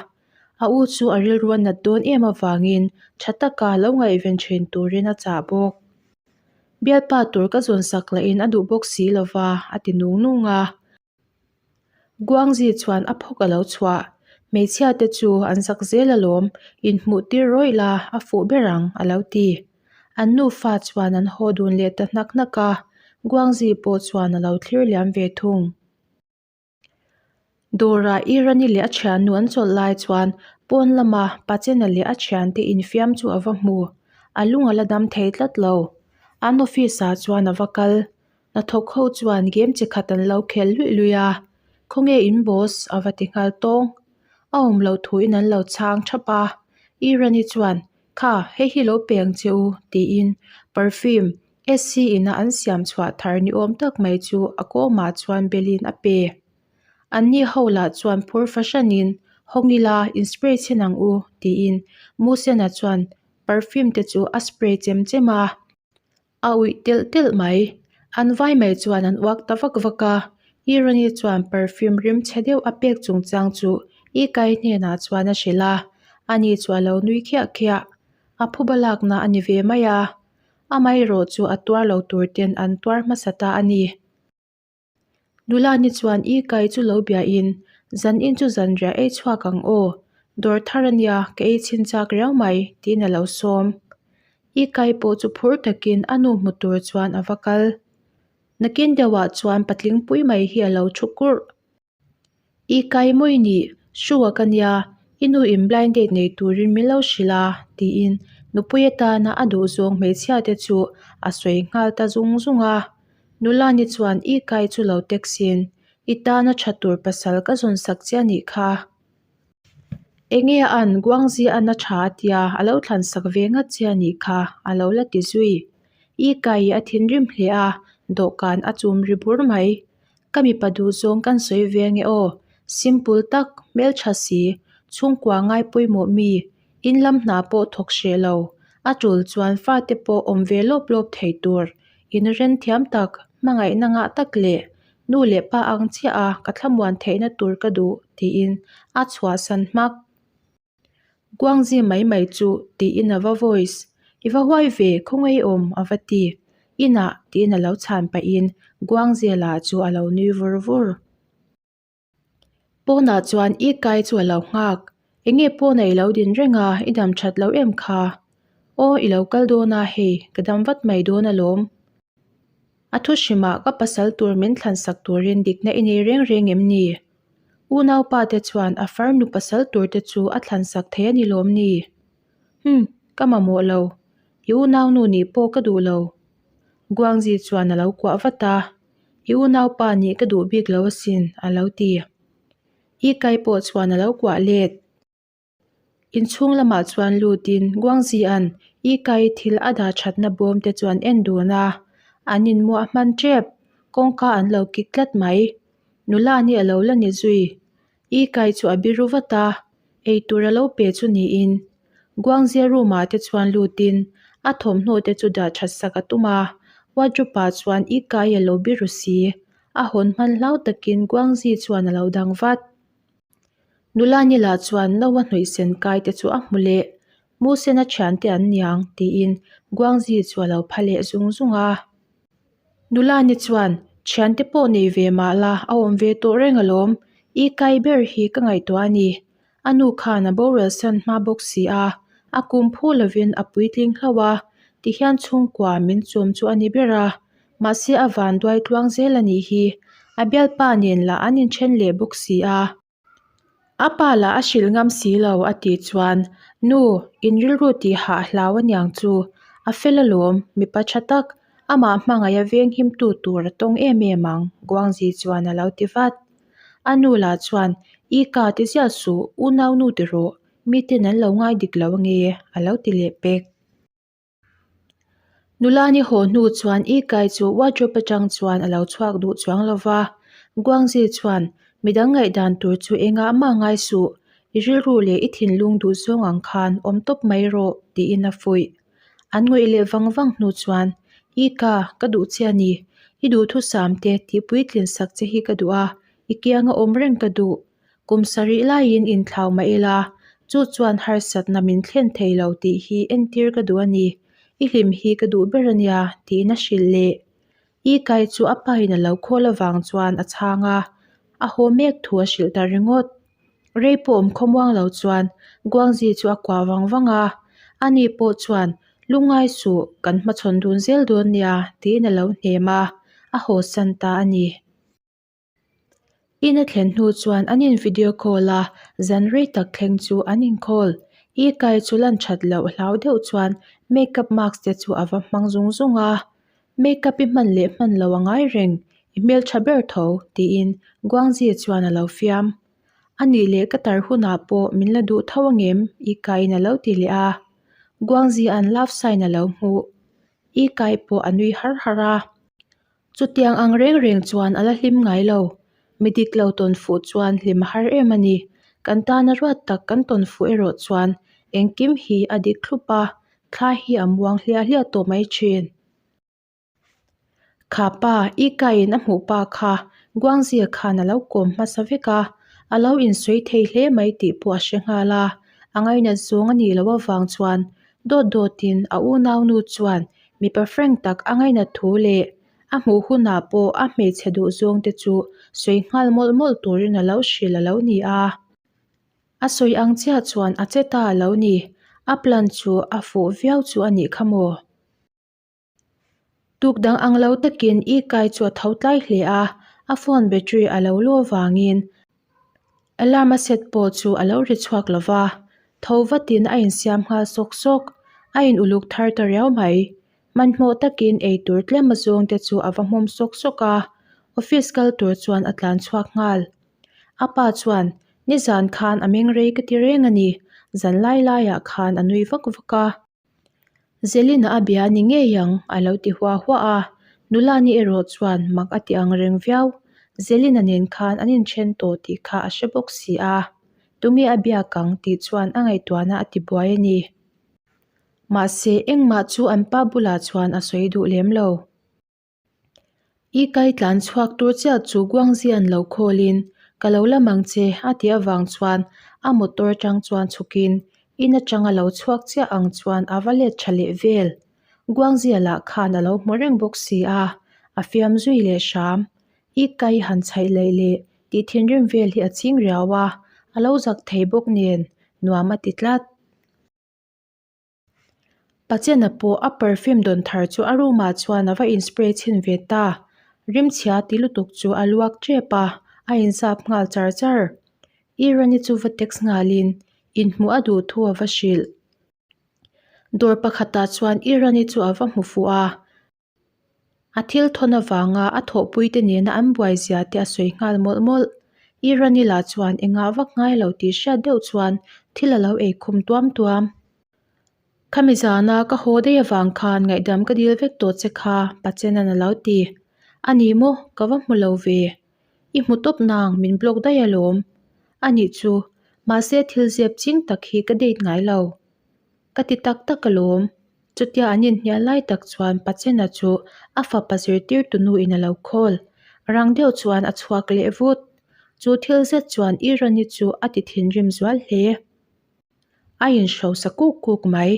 A: A u chu a rilru a nat dawn em avangin tha taka lo ngaihven thin turin a chah bawk. Bialpa tur ka zawn sak lahin a duh bawk si lova a ti nung nung a. Guangzi chuan a phawk a lo chhuah. Hmeichhia te chu an zak zel alawm, inhmuh tir rawih la a fuh ber ang a lo ti. An nufa chuan an haw dun leh ta hnak hnak a, Guangzi pawh chuan a lo thlir liam ve thung. Dawrah Irani leh a thiannu an chawlh lai chuan pawn lama Pachena leh a thiante infiam chu a va hmu. A lung a la dam thei tlat lo. An office ah chuan a va kal. Hnathawk ho chuan game chi khat an lo khel luih luih a, Khawnge in boss? a va ti nghal tawng. A awm loh thuin an lo chhang thap a. Irani chuan, Kha, hei hi lo pe ang che u, tiin perfume SC ina an siam chhuah thar ni awm tak mai chu a kawmah chuan belin a pe. Anni ho lah chuan phur fahranin, Hawng ila, in spray chhen ang u, tiin Musena chuan perfume te chu a spray chem chem a. A uih telh telh mai. An vai mai chuan an uak ta vak vak a. Irony chuan perfume rim chhe deuh a pek chungchang chu Ikai hnenah chuan a hrilh a. Ani chu a lo nui khiah khiah. A phuba lakna a ni ve mai a. Amaherawh chu a tuar lo tur ten an tuar hmasa ta a ni. Nula ni chuan i kai chu lo biahin, Zan in chu zanriah ei chhuak ang aw, dawr thar a nia, ka ei chhin chak riau mai, tiin a lo sawm. I kai pawh chu phur takin a nu hmu tur chuan a va kal. Nakin deuhah chuan patling pui mai hi a lo thu kurh. I kai mawi nih, Shu-a ka nia, i nu in blind date nei turin min lo hrilh a, tiin Nupui atana a duhzawng hmeichhia te chu a sawi nghal ta zung zung a. Nula ni chuan i kai chu lo text in, I tana tha tur pasal ka zawn sak che a nih kha. Enge a an Guangzi an a tha a tia a lo thlan sak ve ngat che a nih kha a lo la ti zui. I kai a thinrim hle a, dawhkan a chum ri bur mai. Ka mipa duhzawng kan sawi ve ange aw. Simple tak, hmeltha si, chhungkua ngai pawimawh mi, in lam hna pawh thawk hreh lo. A tul chuan fate pawh awm ve lawp lawp thei tur, inren thiam tak, hmangaihna ngah tak leh nu leh pa ang chiah a ka thlamuan theihna tur ka duh tiin a chhuahsan hmak. Guangzi mai mai chu tiin a va voice, I va huai ve, khawngaih awm a va ti. Inah tiin a lo chhan pahin Guangzia lah chu a lo nui vur vur. Pawnah chuan i kai chu a lo nghak, Enge pawnah i lo din reng a, i dam that lo em kha? Aw, i lo kal dawn a, hei, ka dam vat mai dawn alawm. A thu hrimah ka pasal tur min thlan sak turin dikna i nei reng reng em ni? Unaupa te chuan a farnu pasal tur te chu a thlan sak thei a ni lawm ni? Hum, ka mamawh lo. I unaunu nih pawh ka duh lo. Guangzi chuan a lo kuah vat a, I unaupa nih ka duh bik lo asin, a lo ti. I kai pawh chuan a lo kuah let. Inchhung lamah chuan lutin Guangzi-a'n I kai thil a dah thatna bawm te chuan en dun a, an inmuah hman tep, kawngka an lo kik tlat mai. Nula ni a lo la ni zui. I kai chu a biru vat a, eitur a lo pe chu niin Guangzia room ah te chuan lutin a thawmhnaw te chu dah that sak a tum a, wardrobe ah chuan I kai a lo biru si, a hawn hman hlau takin Guangzi chuan a lo dang vat. Nula nila chuan Noah hnawih sen kai te chu a hmu leh, Musen a thiante an niang tiin Guangzi chu a lo pha leh zung zung a. Nula ni chuan thiante pawh nei ve mah la a awm ve tawh reng alawm, i kai ber hi ka ngaihtuah a ni. A nu khan a boral san hma bawk si a, a kum phu lovin a puitling hlauh a, tihian chhungkua min chawm chu a ni ber a, mahse a vanduai tluang zel a nih hi, a bialpa nen lah an inthen leh bawk si a. A pa lah a hrilh ngam si lo a tih chuan, Nu, in rilru tih hah hlau aniang chu, a fel alawm, mipa tha tak, amah hmangaih a veng himtu tur a tawng em em ang, Guangzi chuan a lo ti vat. A nu lah chuan, I ka ti ziah suh, unau nu ti rawh, miten an lo ngai dik lo ange, a lo ti leh pek. Nula ni haw hnu chuan I Kai chu wardrobe atang chuan a lo chhuak duh chuang lo va. Guangzi chuan, Midang ngaihdan tur chu engah mah ngai suh, i rilru leh i thinlung duh zawng ang khan awm tawp mai rawh, tiin a fuih. An ngawih leh vang vang hnu chuan, I Ka, ka duh che a ni. I duhthusam te tihpuitlin sak che hi ka duh a, i kianga awm reng ka duh. Kum sarih laiin inthlau mah ila, chu chuan harsatna min thlen thei lo tih hi entir ka duh a ni. I hlim hi ka duh ber a nia, tiin a hrilh leh. I kai chu a pain a lo khawl avang chuan a chhang a, a haw mek thu a hrilh ta ringawt. Rei pawh awm khawmuang lo chuan Guangzi chu a kuah vang vang a, ani pawh chuan Lungngai suh, kan hmachhawn dun zel dawn nia, tiin a lo hnem a, a hawsan ta a ni. In a thlen hnu chuan an in video call a, zan rei tak thleng chu an in call. I kai chu lan that loh hlau deuh chuan makeup mask te chu a va hmang zung zung a. Makeup i hman leh hman lo a ngai reng, i hmeltha ber tho, tiin Guangzi chuan a lo fiam. A nih leh ka tar hunah pawh min la duh tho angem? I kaiin a lo ti leh a. Guangzi an love sign a lo hmuh. I kai pawh a nui har har a. Chutiang ang reng reng chuan a la hlim ngai lo. Mi dik lo tawn fuh chuan hlim a har em a ni. Kan tana ruat tak kan tawn fuh erawh chuan engkim hi a dik thlup a, thla hi a muang hliah hliah tawh mai thin. Kha pa, i kaiin a hmuh pa kha Guangzia khan a lo kawm hmasa vek a, a lo insawi thei hle mai tih pawh a hre nghal a. A ngainat zawng a nih loh avang chuan dawt dawtin a unaunu chuan Mipa frank tak a ngainat thu leh a hmuh hunah pawh a hmeichhe duh zawng te chu sawi nghal mawlh mawlh turin a lo hrilh a lo ni a. A sawi ang chiah chuan a che ta a lo ni. A plan chu a fuh viau chu a nih kha maw? Tuk dang ang lo takin i kai chu a tho tlai hle a, a phone battery a lo lu avangin Alarm a set pawh chu a lo ri chhuak lo va, tho vatin a insiam nghal sawk sawk. A in uluk thar ta riau mai. Hmanhmawh takin ei tur tlem a zawng te chu a va hmawm sawk sawk a, office kal tur chuan a tlan chhuak nghal. A pa chuan, Nizan khan a meng rei ka ti reng a ni, zan lai laiah khan a nui vak vak a. Zelina a bia ni ngei ang, a lo ti huah huah a. Nulani erawh chuan mak a ti ang reng viau. Zelina nen khan an inthen tawh tih kha a hre bawk si a. Tunge a biak ang tih chuan a ngaihtuahna a ti buai a ni. Mahse, engmah chu an pa bulah chuan a sawi duh lem lo. I kai tlan chhuak tur chiah chu Guangzian lo khawlin, Ka lo lam ang che, a tih avang chuan a motor atang chuan chhukin in atanga lo chhuak chiah ang chuan a va let tha leh vel. Guangzia lah khan a lo hmu reng bawk si a, a fiam zui leh hram. I kai han chhaih laih leh tih thinrim vel hi a ching riau a, a lo zak thei bawk nen nuam a ti tlat. Pachena pawh a perfume dawn thar chu a room ah chuan a va in spray chhin ve ta. Rimchhia ti lutuk chu a luak tep a, a inzap nghal char char. Irani chu va text nghalin inhmuh a duh thu a va hrilh. Dawr pakhatah chuan Irani chu a va hmu fuh a. A thil thawn avanga a thawhpuite nena an buai zia te a sawi nghal mawlh mawlh. Irani lah chuan engah vak ngai lo tih hriat deuh chuan thil a lo ei khum tuam tuam. Khami zana ka haw daih avang khan ngaihdam ka dil vek tawh che kha Pachenan a lo ti. A ni maw, ka va hmu lo ve. I hmu tawp nang min block daih alawm. A nih chu, mahse thil zep ching tak hi ka date ngai lo. Ka ti tak tak alawm. Chutia an inhnial lai tak chuan Pachena chu a fapa zirtirtu nuin a lo call. Rang deuh chuan a chhuak leh vut. Chu thil zet chuan Irani chu a ti thinrim zual hle. A inhrosa kuk kuk mai.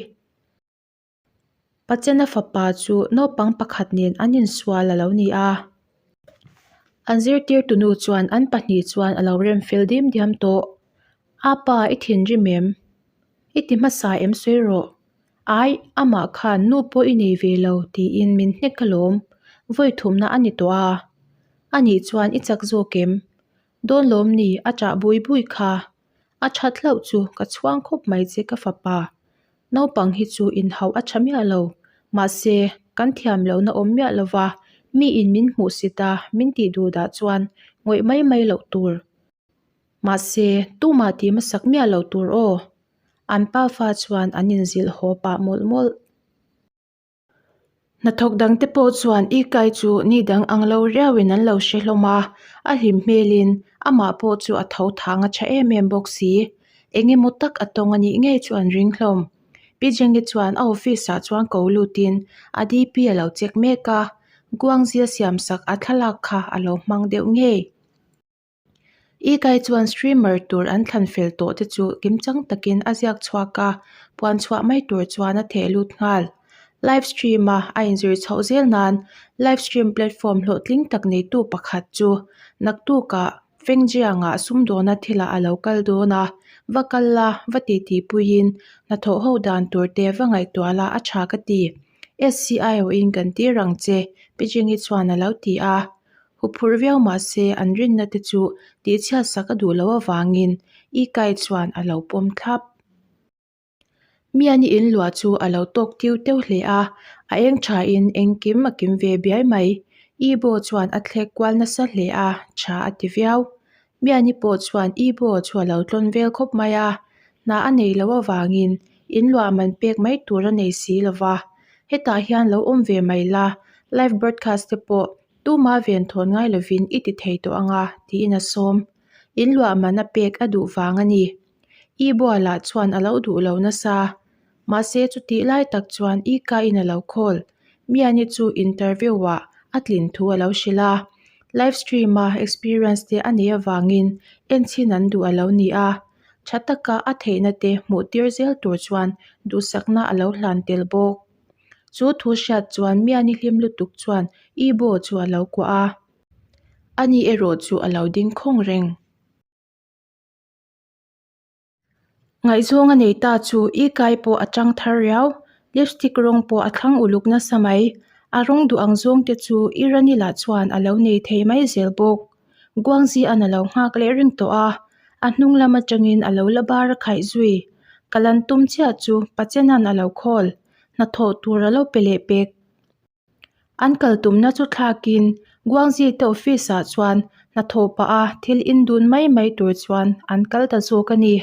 A: Pachena fapa chu naupang pakhat nen an insual a lo ni a. An zirtirtu nu chuan an pahnih chuan a lo rem fel dim diam tawh. Apa, i thinrim em? I ti hmasa em sawi rawh. Ai, amah khan nu pawh i nei ve lo tiin min hnek alawm. Vawi thumna a ni tawh a. Anih chuan i chak zawk em? Dawn lawm ni, a ṭah bui bui kha. A ṭhat hlauh chu ka chhuang khawp mai che ka fapa. Naupang hi chu inhauh a ṭha miah lo. Mahse, kan thiam lohna awm miah lova miin min hmuhsit a, min tih duh dah chuan ngawih mai mai loh tur. Mahse, tumah tih hmasak miah lo tur aw. An pafa chuan an inzilh haw pah mawlh mawlh. Hnathawk dangte pawh chuan Ikai chu ni dang ang lo riauin an lo hre hlawm a, a hlim hmelin amah pawh chu a tho thang a tha em em bawk si. Eng emaw tak a tawng a nih ngei chu an ring hlawm. Pi Jengi chuan a office ah chuan ko lutin a DP a lo check mek a, Guangzia siamsak a thlalak kha a lo hmang deuh ngei. Ikai chuan streamer tur an thlan fel tawh te chu kimchang takin a ziak chhuak a, puan chhuah mai tur chuan a theh lut nghal. Live stream a a inzir chhoh zel nan live stream platform hlawhtling tak neitu pakhat chu naktukah Fengjiangah sumdawna thilah a lo kal dawn a, va kal la, va titi puiin hnathawh ho dan tur te va ngaihtuah la a tha ka ti. SCIO in kan tir ang che, Pijingi chuan a lo ti a. Huphurh viau mah se an rinna te chu tihchhiat sak a duh loh avangin Ikai chuan a lo pawm thlap. Miani in luah chu a lo tawk tiu teuh hle a, a eng thain engkim a kim ve biai mai. Ibo chuan a thlek kual nasa hle a, tha a ti viau. Miani pawh chuan Ibo chu a lo tlawn vel khawp mai a, hna a nei loh avangin in luah man pek mai tur a nei si lo va. Hetah hian lo awm ve mai la, live broadcast te pawh Tuma ven thawn ngai lovin i ti thei tawh ang a, tiin a sawm. In luah man a pek a duh vang a ni. I bualah chuan a lo duh lo nasa. Mahse chutih lai tak chuan i ka in a lo call. Miani chu interview ah a tlin thu a lo hrilh a. Live stream a experience te a neih avangin enchhin an duh a lo ni a. Tha taka a theihna te hmuh tir zel tur chuan duhsakna a lo hlan tel bawk. Chu thu hriat chuan Miani hlim lutuk chuan Ibo chu a lo kuah a, ani erawh chu a lo ding khawng reng. Ngaihzawng a nei ta chu Ikai pawh a chang thar riau, lipstick rawng pawh a thlang uluk nasa mai. A rawng duh ang zawng te chu Irani lah chuan a lo nei thei mai zel bawk. Guangzi-an a lo nghak leh reng tawh a, a hnung lam atangin a lo la bar a khaih zui. Ka lan tum chiah chu Pachenan a lo call. Hnathawh tur a lo pe leh pek. An kal tumna chu thlakin Guangzi te office ah chuan hnathawh pah a thil in dun mai mai tur chuan an kal ta zawk a ni.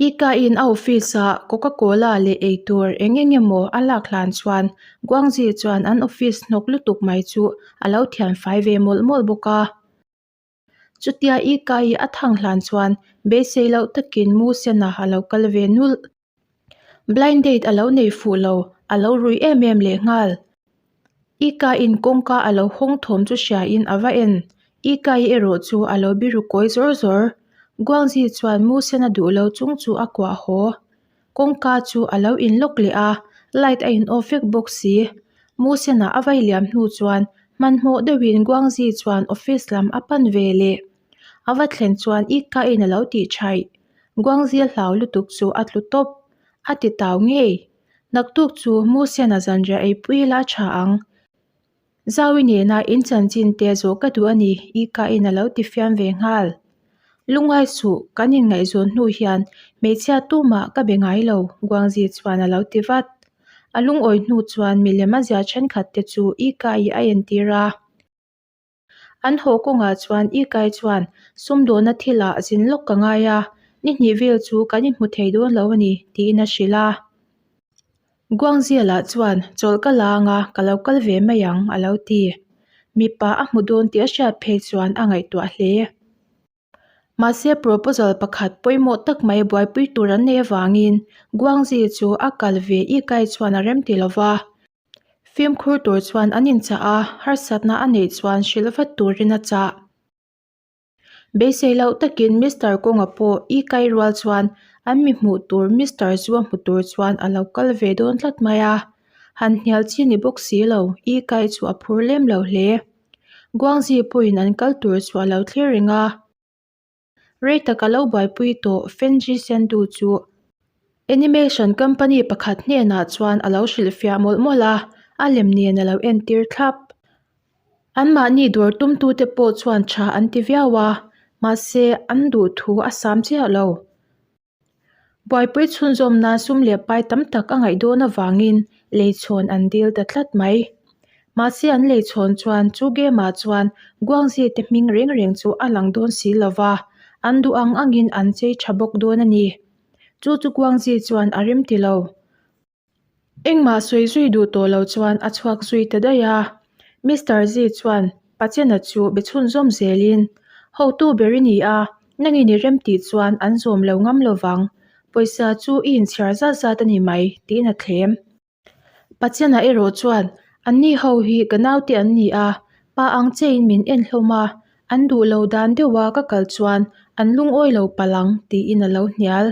A: Ika in a office ah Coca Cola leh eitur eng eng emaw a lak hlan chuan Guangzi chuan an office hnawk lutuk mai chu a lo thian fai ve mawlh mawlh bawk a. Chutia Ika i a thang hlan chuan beisei loh takin Mu Sena a lo kal ve nulh. Blind date a lo nei fuh lo, a lo rui em em leh nghal. Ika in kawngka a lo hawng thawm chu hria in a va en. Ika i erawh chu a lo biru kawi zawr zawr. Guangzi chuan Mu Sena duh lo chung chu a kuah haw. Kawngka chu a lo in lock leh a, light a in off vek bawk si. Mu Sena a vai liam hnu chuan hmanhmawh deuhin Guangzi chuan office lam a pan ve leh. A va thlen chuan i ka in a lo tih thaih. Guangzia hlau lutuk chu a tlu tawp. A ti tau ngei. Naktuk chu Mu Sena zanriah eipui ila a tha ang. Zaui nena in chanchin te zawh ka duh a ni, i ka in a lo ti fiam ve nghal. Lungngai suh, kan inngaihzawn hnu hian hmeichhia tumah ka be ngai lo, Guangzi chuan a lo ti vat. A lungawi hnu chuan milem a zia thenkhat te chu i ka i a entir a. An haw kawngah chuan i kai chuan sumdawna thilah zin lawk ka ngai a, ni hnih vel chu kan inhmu thei dawn lo a ni, tiin a hrilh a. Guangzia-lah chuan chawlh ka la anga ka lo kal ve mai ang a lo ti. Mipa a hmu dawn tih a hriat phei chuan a ngaihtuah hle. Mahse proposal pakhat pawimawh tak mai buaipui tur an nei avangin Guangzi chu a kal ve i kai chuan a rem ti lo va. Fimkhur tur chuan an inchah a, harsatna a neih chuan hrilh vat turin a chah. Beisei loh takin Mister Kawnga pawh i kai rual chuan an mi hmuh tur Mister Zua hmu tur chuan a lo kal ve dawn tlat mai a. Han hnial chi ni bawk si lo, i kai chu a phur lem lo hle. Guangzi pawhin an kal tur chu a lo thlir reng a. Rei tak a lo buaipui tawh Fenji Sendu chu animation company pakhat hnenah chuan a lo hrilhfiah mawlh mawlh a, a lem nen a lo entir thlap. Anmahni dawr tumtute pawh chuan tha an ti viau a, mahse an duhthu a sam chiah lo. Buaipui chhunzawm nan sum leh pai tam tak a ngaih dawn avangin leichhawn an dil ta tlat mai. Mahse an leichhawn chuan chu game ah chuan Guangzi te hming reng reng chu a lang dawn si lo va, an duh ang angin an chei tha bawk dawn a ni. Chu chu Guangzi chuan a rem ti lo. Engmah sawi zui duh tawh lo chuan a chhuak zui ta daih a. Mister Zi chuan Pachena chu be chhunzawm zelin, Hotu ber i ni a, nangin i rem tih chuan an zawm lo ngam lo vang. Pawisa chu i inchhiar zat zat a ni mai, tiin a thlem. Pachena erawh chuan, Anni ho hi ka naute an ni a, pa ang chein min en hlawm a, an duh lo dan deuha ka kal chuan an lungawi lo palh ang, tiin a lo hnial.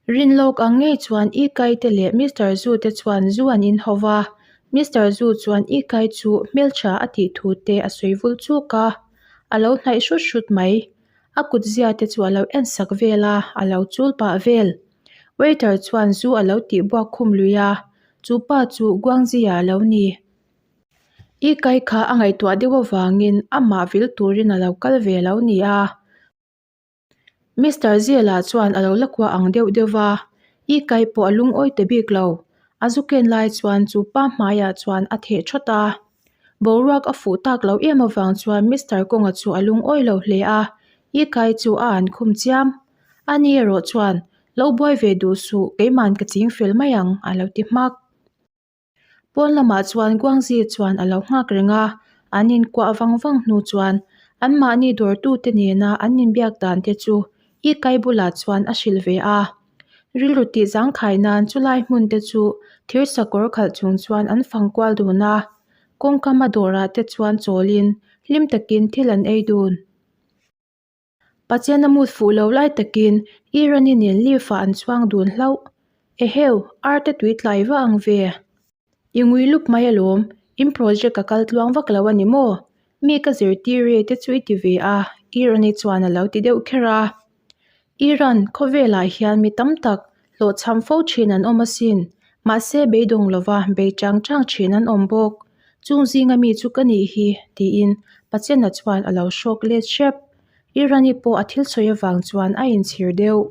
A: Rinlawk ang ngei chuan Ikai te leh Mister Zu te chuan zu an in ho va, Mister Zu chuan Ikai chu hmeltha a tih thu te a sawi vul chuk a, a lo hnaih hrut hrut mai. A kut zia te chu a lo en sak vel a, a lo chul pah vel. Waiter chuan zu a lo tih buak khum lui a, chu pa chu Guangzia a lo ni. Ikai kha a ngaihtuah deuh avangin amah vil turin a lo kal ve lo ni a. Mister Zela chuan a lo la kuah ang deuh deuh va, i kai pawh a lungawi ta bik lo. A zu ken lai chuan chu pa hmaiah chuan a theh thawt a. Boruak a fuh tak lo em avang chuan Mister Kawnga chu a lungawi lo hle a, i kai chu a an khum chiam. Ani erawh chuan, Lo buai ve duh suh, keiman ka ching fel mai ang, a lo ti hmak. Pawn lamah chuan Guangzi chuan a lo nghak reng a, an inkuah vang vang hnu chuan anmahni dawrtute nena an inbiak dan te chu i kai bulah chuan a hrilh ve a. Rilru tih zangkhai nan chulai hmun te chu thir sakawr khalh chung chuan an fang kual dun a, kawngkam a dawrah te chuan chawlin hlim takin thil an ei dun. Pathian a mut fuh lo lai takin Irani nen lift-ah an chuang dun hlauh. Eheu, arte tui tlai va ang ve. I ngui lup mai alawm, in project a kal tluang vak lo a ni maw? Mi ka zirtir e te chu i ti ve a, Irani chuan a lo ti deuh kher a. Iran, khawvelah hian mi tam tak hlawhchham fo thin an awm asin, mahse beidawng lova bei chang chang thin an awm bawk. Chung zinga mi chu ka nih hi, tiin Pachena chuan a lo hrawk let hrep. Irani pawh a thil sawi avang chuan a inchhir deuh.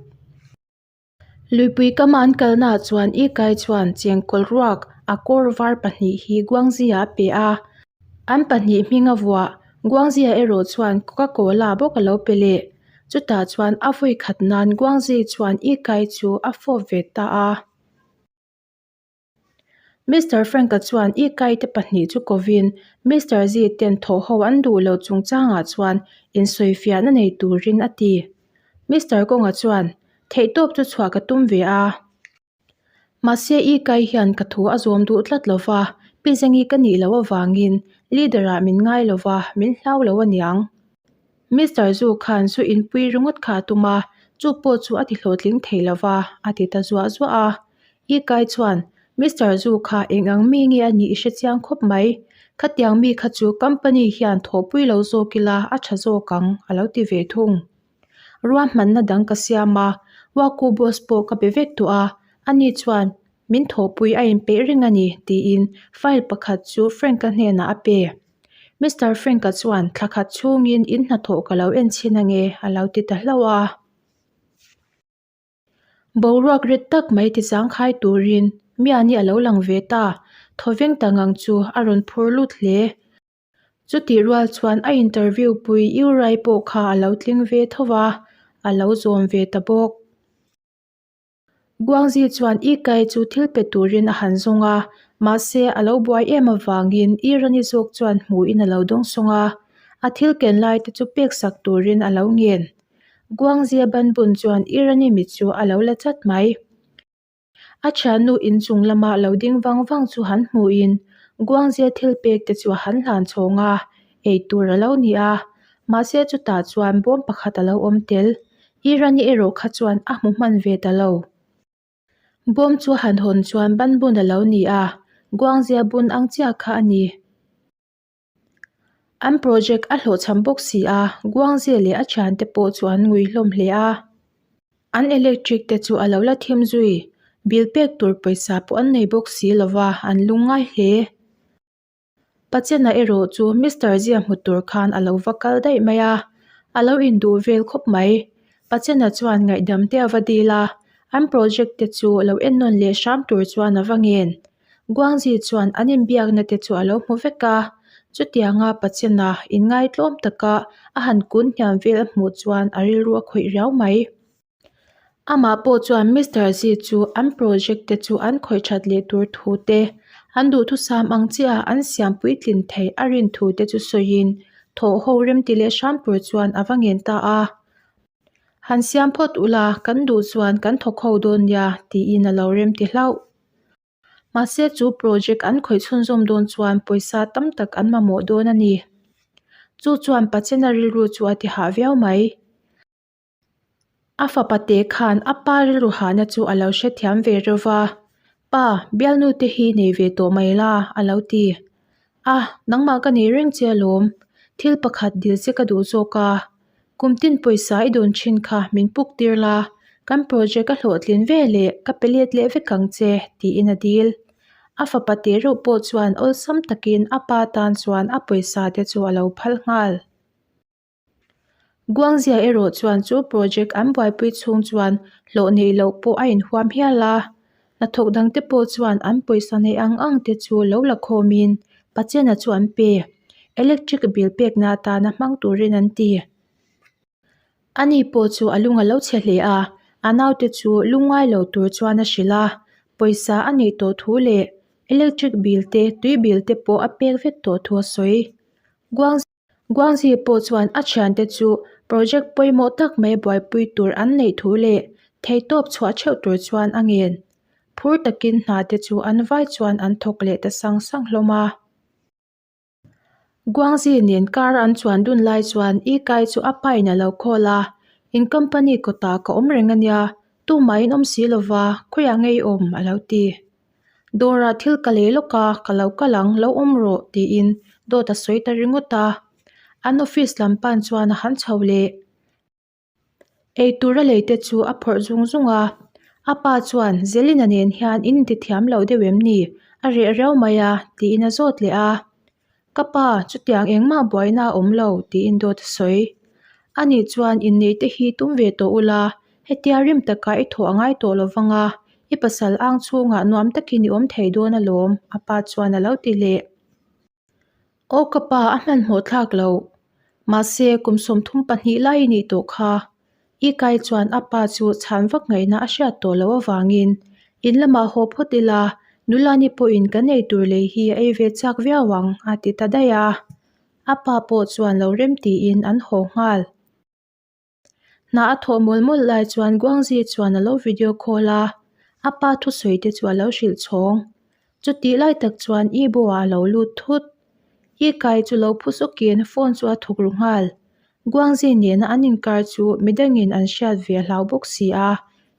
A: Luipui kama an kalnaah chuan Ikai chuan chengkawl ruak a kawr var pahnih hi Guangzia a pe a. An pahnih hming a vuah. Guangzia erawh chuan Coca-Cola bawk a lo pe leh. Chutah chuan a vawi khat nan Guangzi chuan Ikai chu a fawp ve ta a. Mister Frank-a chuan Ikai te pahnih chu kovin Mister Zi ten thawh ho an duh loh chungchangah chuan insawifiahna nei turin a ti. Mister Kawnga chuan, Theihtawp chu chhuah ka tum ve a. Mahse Ikai hian ka thu a zawm duh tlat lo va, Pi Zengi ka nih loh avangin leader-ah min ngai lo va, min hlau lo aniang. Mister Zu khan zu inpui ringawt kha a tum a, chu pawh chu a ti hlawhtling thei lo va, a ti ta zuah zuah a. Ikai chuan, Mister Zu kha eng ang mi nge a nih i hre chiang khawp mai. Khatiang mi kha chu company hian thawhpui lo zawk ila a tha zawk ang, a lo ti ve thung. Ruahmanna dang ka siam a, Waku boss pawh ka be vek tawh a, ani chuan min thawhpui a inpeih reng a ni, tiin file pakhat chu Frank-a hnenah a pe. Mister Frank-a chuan thla khat chhungin in hnathawh ka lo en chhin ange, a lo ti ta hlauh a. Boruak rit tak mai ti zangkhai turin Miani a lo lang ve ta, thawveng ta ngang chu a rawn phur lut hle. Chutih rual chuan a interview pui Yurai pawh kha a lo tling ve tho va, a lo zawm ve ta bawk. Guangzi chuan Ikai chu thil pe turin a han zawng a, mahse a lo buai em avangin Irani zawk chuan hmuhin a lo dawngsawng a, a thil ken lai te chu pek sak turin a lo ngen. Guangzia banbun chuan Irani mit chu a lo la chat mai. A thiannu inchung lama lo ding vang vang chu han hmuhin Guangzia thil pek te chu a han hlan chhawng a, ei tur a lo ni a. Mahse chutah chuan bawm pakhat a lo awm tel. Irani erawh kha chuan a hmu hman ve ta lo. Bawm chu a han hawn chuan banbun a lo ni a, Guangzia bun ang chiah kha a ni. An project a hlawhchham bawk si a, Guangzia leh a thiante pawh chu an ngui hlawm hle a. An electric te chu a lo la thim zui, bill pek tur pawisa pawh an nei bawk si lo va, an lungngai hle. Pachena erawh chu Mister Zia hmu tur khan a lo va kal daih mai a, a lo induh vel khawp mai. Pachena chuan ngaihdam te a va dil a, an project te chu lo ennawn leh hram tur chuan a va ngen. Guangzi chuan an inbiakna te chu a lo hmu vek a, chutianga Pachena inngaitlawm taka a han kun hniam vel a hmuh chuan a rilru a khawih riau mai. Amah pawh chuan Mister Zi chu an project te chu an khawih that leh tur thu te, an duhthusam ang chiah an siam puitlin theih a rin thu te chu sawiin thawh ho remti leh hram tur chuan a va ngen ta a. Han siam phawt ula, kan duh chuan kan thawk ho dawn nia, tiin a lo remti hlauh. Mahse chu project an khawih chhunzawm dawn chuan pawisa tam tak an mamawh dawn a ni. Chu chuan Pachena rilru chu a ti hah viau mai. A fapa te khan a pa rilru hahna chu a lo hrethiam ve reuh va, Pa, bialnu te hi nei ve tawh mai la, a lo ti. A, nangmah ka nei reng che alawm. Thil pakhat dil che ka duh zawk a. Kum tin pawisa i dawn thin kha min puk tir la, kan project a hlawhtlin ve leh ka pe let leh vek ang che, tiin a dil. A fapa te reuh pawh chuan awlsam takin a pa tan chuan a pawisa te chu a lo phal nghal. Guangzia erawh chuan chu project an buaipui chhung chuan hlawh neih loh pawh a inhuam hial a, hnathawk dangte pawh chuan an pawisa neih ang ang te chu lo la khawmin Pachena chu an pe. Electric bill pekna atana hmang turin an ti. Ani pawh chu a lung a lo chhe hle a, a naute chu lungngai lo tur chuan a hrilh a, pawisa a neih tawh thu leh electric bill te tui bill te pawh a pek vek tawh thu a sawi. Guangzi pawh chuan a thiante chu project pawimawh tak mai buaipui tur an neih thu leh theihtawp chhuah theuh tur chuan a ngen. Phur takin hna te chu an vai chuan an thawk leh ta sang sang hlawm a. Guangzi nen car an chuan dun lai chuan Ikai chu a pain a lo call a, In company kawtah ka awm reng a nia, tumah in awm si lova, khawiah ngei awm a lo ti. Dawrah thil ka lei lawk a, ka lo kal ang, lo awm rawh tiin dawt a sawi ta ringawt a. An office lam pan chuan a han chho leh. Eitur a lei te chu a phawrh zung zung a, a pa chuan Zelina nen hian in inti thiam lo deuh em ni? A reh riau mai a tiin a zawt leh a. Ka pa, chutiang engmah buaina a awm lo tiin dawt a sawi. Ani chuan inneih te hi tum ve tawh ula, Hetia rim taka i thawh a ngai tawh lo vang a, i pasal ang chhungah nuam takin i awm thei dawn alawm, a pa chuan a lo ti leh. Aw ka pa, a hmanhmawh thlak lo. Mahse, kum 32 lai i nih tawh kha. I kai chuan a pa chu chhan vak ngaihna a hriat tawh loh avangin in lamah haw phawt ila, nula ni pawhin kan ei tur lei hi a ei ve chak viau ang, a ti ta daih a. A pa pawh chuan lo rem tiin an haw nghal. Hna a thawh mawlh mawlh lai chuan Guangzi chuan a lo video call a, a pa thusawi te chu a lo hrilh chhawng. Chutih lai tak chuan I Bo-ah a lo lut thut. I Kai chu lo phu zawkin phone chu a thawk ru nghal. Guangzi nena an inkar chu midangin an hriat ve a hlau bawk si a,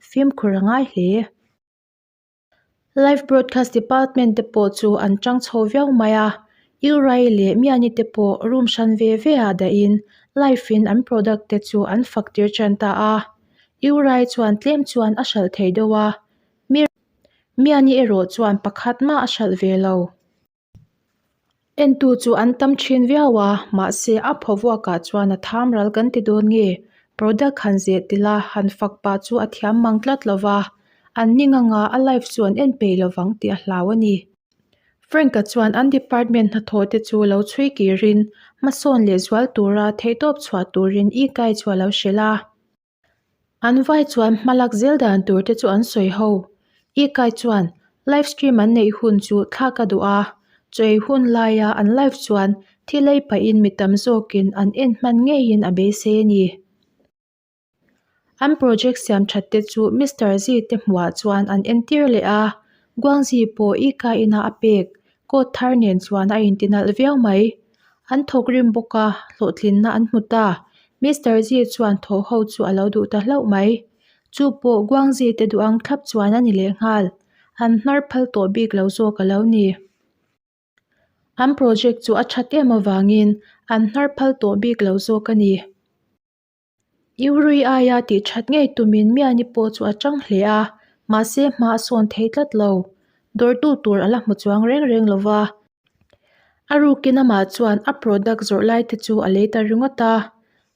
A: fimkhur a ngai hle. Live broadcast department te pawh chu an tang chho viau mai a, Urai leh Miani te pawh room hran ve ve ah dahin live in an product te chu an fak tir tan ta a. Urai chuan tlem chuan a hralh thei deuh a, Miani erawh chuan pakhat mah a hralh ve lo. Entu chu an tam thin viau a, mahse a phawvuakah chuan a tham ral kan ti dawn nge? Product han zeh tila han fak pah chu a thiam mang tlat lo va, an ning anga a live chu an en peih lovang tih a hlau a ni. Frank-a chuan an department hnathawh te chu lo chhui kirin hmasawn leh zual tura theihtawp chhuah turin E-Kai chu a lo hrilh a. An vai chuan hmalak zel dan tur te chu an sawi ho. Ikai chuan live stream an neih hun chu thlak a duh a, chaw ei hun laia an live chuan thil ei pahin mi tam zawkin an en hman ngeiin a beisei a ni. An project siam that te chu Mister Zi te hmuhah chuan an entir leh a, Guangzi pawh Ikai inah a pek coat thar nen chuan a intinalh viau mai. An thawk rim bawk a, hlawhtlinna an hmu ta. Mister Zi chuan thaw ho chu a lo duh ta hlauh mai. Chu pawh Guangzi te duh ang thlap chuan a ni leh nghal. An hnar phal tawh bik lo zawk a lo ni. An project chu a that em avangin an hnar phal tawh bik lo zawk a ni. Yuri aia tih that ngei tumin Miani pawh chu a tang hle a, mahse hma a sawn thei tlat lo. Dawrtu tur a la hmu chuang reng reng lo va. A rukin amah chuan a product zawrh lai te chu a lei ta ringawt a,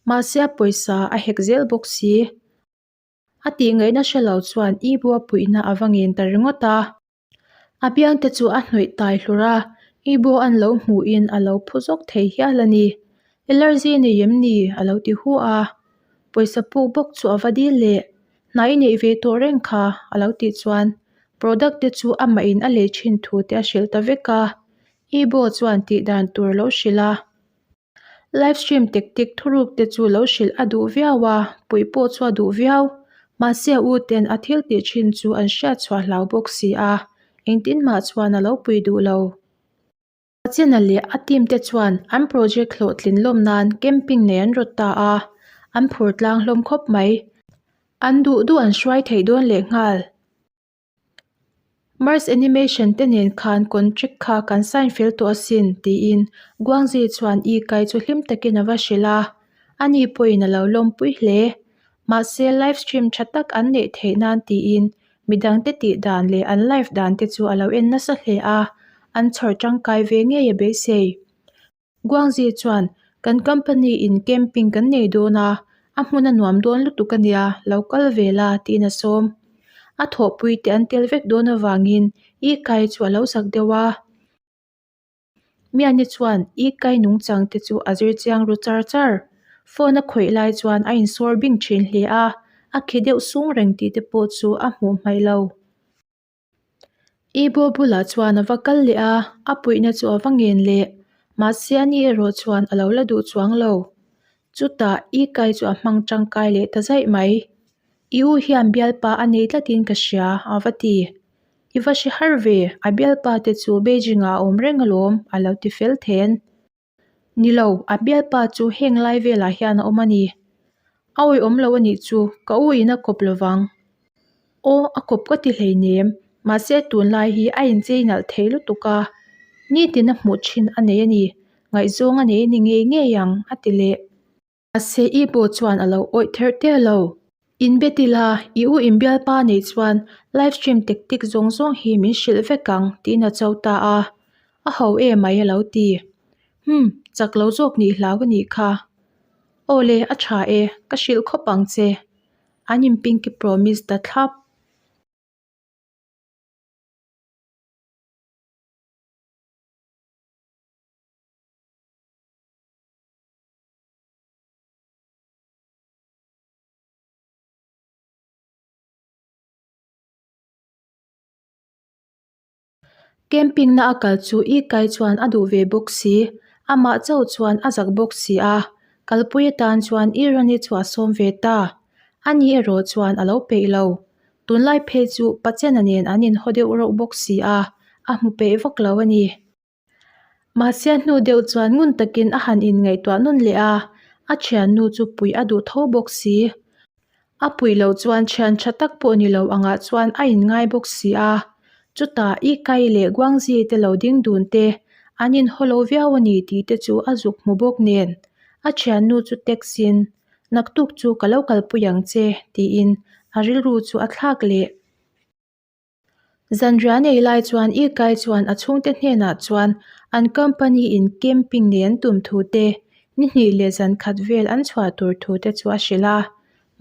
A: mahse a pawisa a hek zel bawk si. A tih ngaihna hre lo chuan i bua puihna a va ngen ta ringawt a. A biang te chu a hnawih tai hlur a, Ibo an lo hmuhin a lo phu zawk thei hial a ni. Allergy nei em ni? a lo ti hu a. Pawisa puk bawk chu a va dil leh, Hna i neih ve tawh reng kha, a lo tih chuan product te chu amah in a lei thin thu te a hrilh ta vek a. Ibo chuan tih dan tur a lo hrilh a. Live stream tactic thuruk te chu lo hrilh a duh viau a, puih pawh chu a duh viau. Mahse a u ten a thil tih thin chu an hriat chhuah hlau bawk si a, engtin mah chuan a lo pui duh lo. Pachena leh a team te chuan an project hlawhtlin lawm nan camping nei an rawt ta a, an phur tlang hlawm khawp mai. An duh duh an hruai theih dawn lehnghal. Mars Animation te nen khan contract kha kan sign fel tawh asin, tiin Guangzi chuan Yi Kai chu hlim takin a va hrilh a. Ani pawhin a lo lawmpui hle. Mahse live stream tha tak an neih theih nan tiin midangte tih dan leh an live dan te chu a lo en nasa hle a, an chhawr tangkai ve ngei a beisei. Guangzi chuan, Kan company in camping kan nei dawn a, a hmun a nuam dawn lutuk a nia, lo kal ve la, tiin a sawm. A thawhpui te an tel vek dawn avangin Yi Kai chu a lo zak deuh a. Miani chuan Yi Kai nungchang te chu a zir chiang ru char char. Phone a khawih lai chuan a insawr bing thin hle a, a khi deuh sung reng tih te pawh chu a hmuh hmaih lo. Ibo bulah chuan a va kal leh a, a puihna chu a va ngen leh. Mahse ani erawh chuan a lo la duh chuang lo. Chutah i kai chu a hmang tangkai leh ta zaih mai. I u hian bialpa a nei tlatin ka hria, a va ti. I va hre har ve, a bialpa te chu Beijing ah a awm reng alawm, a lo ti fel then. Ni lo, a bialpa chu heng lai velah hian a awm a ni. A awihawm lo a nih chu, ka u in a kawp lovang. Aw, a kawp ka ti hleinem, mahse tunlai hi a inchei nalh thei lutuk a, nitin a hmuh thin a nei a ni, ngaihzawng a nei a ni ngei ngei ang, a ti leh. Mahse i pawh chuan a lo awih therh teh lo. In be ti la, i u in bialpa nei chuan live stream tactic zawng zawng hi min hrilh vek ang tiin a cho ta a. A ho emai a lo ti. Hum, chak lo zawk nih hlau a nih kha. Aw le, a tha e, ka hrilh khawp ang che. An in pinky promise ta thlap. Camping na a kal chu i kai chuan a duh ve bawk si, amah chauh chuan a zak bawk si a, kalpui atan chuan i Rani chu a sawm ve ta. Ani erawh chuan a lo peih lo. Tunlai phei chu Pachena nen an inhaw deuh reuh bawk si a, a hmu peih vak lo a ni. Mahse a hnu deuh chuan ngun takin a han inngaihtuah nawn leh a, a thiannu chu puih a duh tho bawk si. A puih loh chuan thian tha tak pawh ni lo angah chuan a inngai bawk si a. Chutah I Kai leh Guangzi te lo ding dun te, an inhaw lo viau a ni tih te chu a zuk hmu bawk nen. A thiannu chu text in, Naktuk chu ka lo kalpui ang che, tiin a rilru chu a thlak leh. Zanriah nei lai chuan I Kai chuan a chhungte hnenah chuan an company in camping nei an tum thu te, ni hnih leh zan khat vel an chhuah tur thu te chu a hrilh a.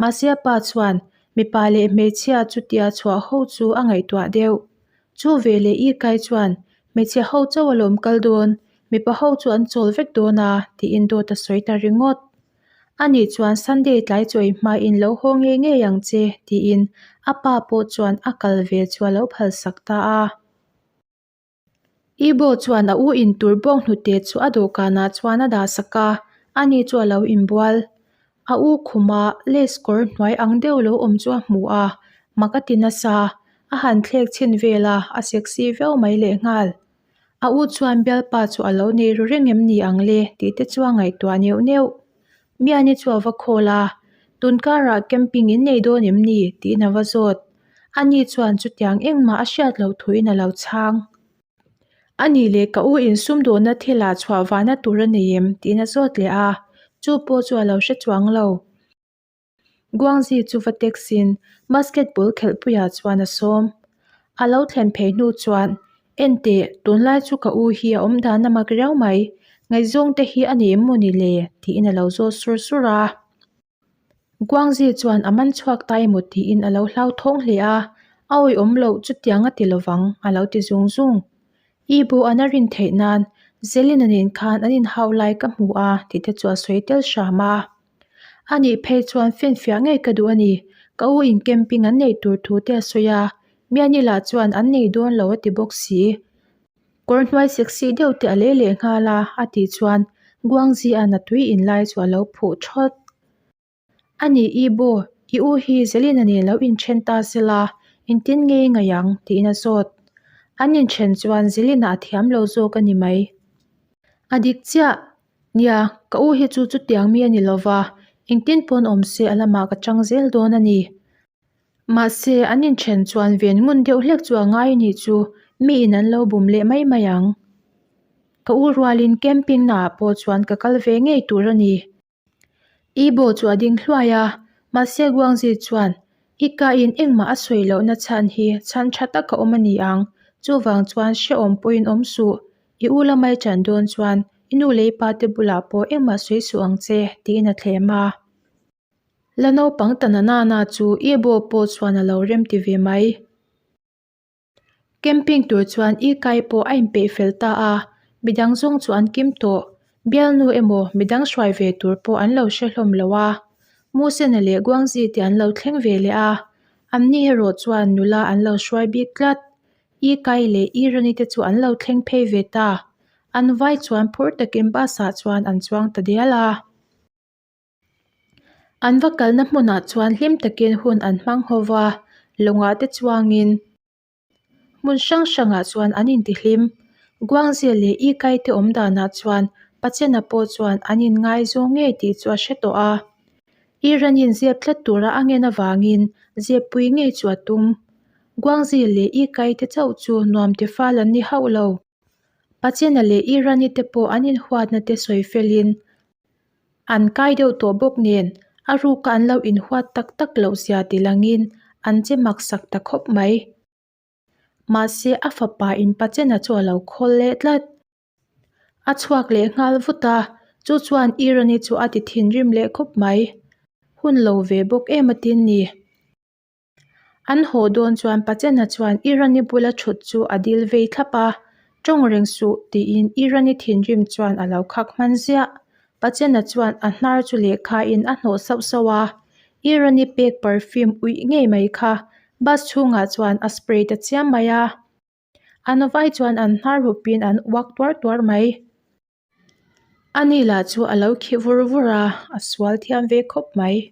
A: Mahse a pa chuan mipa leh hmeichhia chutia chhuah ho chu a ngaihtuah deuh. Chu veleh I Kai chuan hmeichhe ho chauh alawm kal dawn, mipa ho chu an chawl vek dawn a tiin dawt a sawi ta ringawt. Ani chuan Sunday tlai chawi hmain lo haw ngei ngei ang che tiin a pa pawh chuan a kal ve chu a lo phalsak ta a. Ibo chuan a u in tur bawng hnute chu a dawhkanah chuan a dahsak a, ani chu a lo inbual. A u khuma lace kawr hnuai ang deuh lo awm chu a hmu a, mak a ti nasa, a han thlek chhin vel a, a sexy viau mai lehnghal. A u chuan bialpa chu a lo nei ru reng em ni ang le tih te chu a ngaihtuah neuh neuh. Miani chu a va khawl a, Tun karah camping in nei dawn em ni? tiin a va zawt. Ani chuan chutiang engmah a hriat loh thuin a lo chhang. Ani leh ka u in sumdawnna thilah chhuah vahna tur a nei em? tiin a zawt leh a, chu pawh chu a lo hre chuang lo. Guangzi chu va text in basketball khelhpuiah chuan a sawm. A lo thlen phei hnu chuan, Enteh, tunlai chu ka u hi a awm dan a mak riau mai, ngaihzawng te hi a nei em maw ni le? tiin a lo zawt sur sur a. Guangzi chuan a man chhuak ta emaw tiin a lo hlauthawng hle a, a awihawm loh chutiang a ti lovang a lo ti zung zung. I bu an a rin theih nan Zelina nen khan an inhau lai ka hmu a tih te chu a sawi tel hram a. A nih phei chuan finfiah ngei ka duh a ni. Ka u in camping an neih tur thu te a sawi a, Miani lah chuan an nei dawn lo a ti bawk si. Kawr hnuai sexy deuh te a lei leh nghal a, a tih chuan Guangzi-a'n a tui in lai chu a lo phuh thawt. A nih i Bo, i u hi Zelina nen lo inthen ta sela, engtin nge i ngaih ang? tiin a zawt. An inthen chuan Zelina a thiam lo zawk a ni mai. A dik chiah, Nia, ka u hi chu chutiang mi a ni lo va, engtin pawn awm se a lamah ka chang zel dawn a ni. Mahse, an inthen chuan ven ngun deuh hlek chu a ngai anih chu miin an lo bum leh mai mai ang. Ka u rualin camping naah pawh chuan ka kal ve ngei tur a ni. Ibo chu a ding hluai a, mahse Guangzi chuan, I ka in engmah a sawi lohna chhan hi chhan tha tak a awm a ni ang, chuvang chuan hrehawm pawhin awm suh, i u lamai ṭan dawn chuan i nu leh i pa te bulah pawh engmah sawi suh ang che, tiin a thlem a. La naupang ta na nana chu Ibo pawh chuan a lo remti ve mai. Camping tur chuan i kai pawh a inpeih fel ta a, midang zawng chu an kim tawh. Bialnu emaw midang hruai ve tur pawh an lo hre hlawm lo a. Musena leh Guangzi te an lo thleng ve leh a, anni erawh chuan nula an lo hruai bik tlat. I kai leh i Rani te chu an lo thleng phei ve ta. An vai chuan phur takin bus ah chuan an chuang ta dial a. An va kalna hmunah chuan hlim takin hun an hmang ho va, lawngah te chuangin hmun hrang hrangah chuan an intihlim. Guangzia leh Ikai te awm danah chuan Pachena pawh chuan an inngaizawng ngei tih chu a hre tawh a. Iranin zep tlat tura a ngen avangin zeppui ngei chu a tum. Guangzia leh Ikai te chauh chu nuam ti fal an ni hauh lo. Pachena leh Irani te pawh an inhuatna te sawi felin An kai deuh tawh bawk nen a ruka an lo inhuat tak tak loh zia ti langin an che mak sak ta khawp mai. Mahse a fapa in Pachena chu a lo khawl leh tlat. A chhuak leh nghal vut a, chu chuan Irani chu a ti thinrim leh khawp mai. Hun lo ve bawk em a tin ni. An haw dawn chuan Pachena chuan Irani bula thut chu a dil vei thlap a, Tawng reng suh, tiin Irani thinrim chuan a lo khak hman ziah. Pachena chuan a hnar chu lehkhain a hnawh sauh sauh a, Irani pek perfume uih ngei mai kha bus chhungah chuan a spray ta chiam mai a. An vai chuan an hnar hupin an uak tuar tuar mai. Ani lah chu a lo khi vur vur a, a sual thiam ve khawp mai.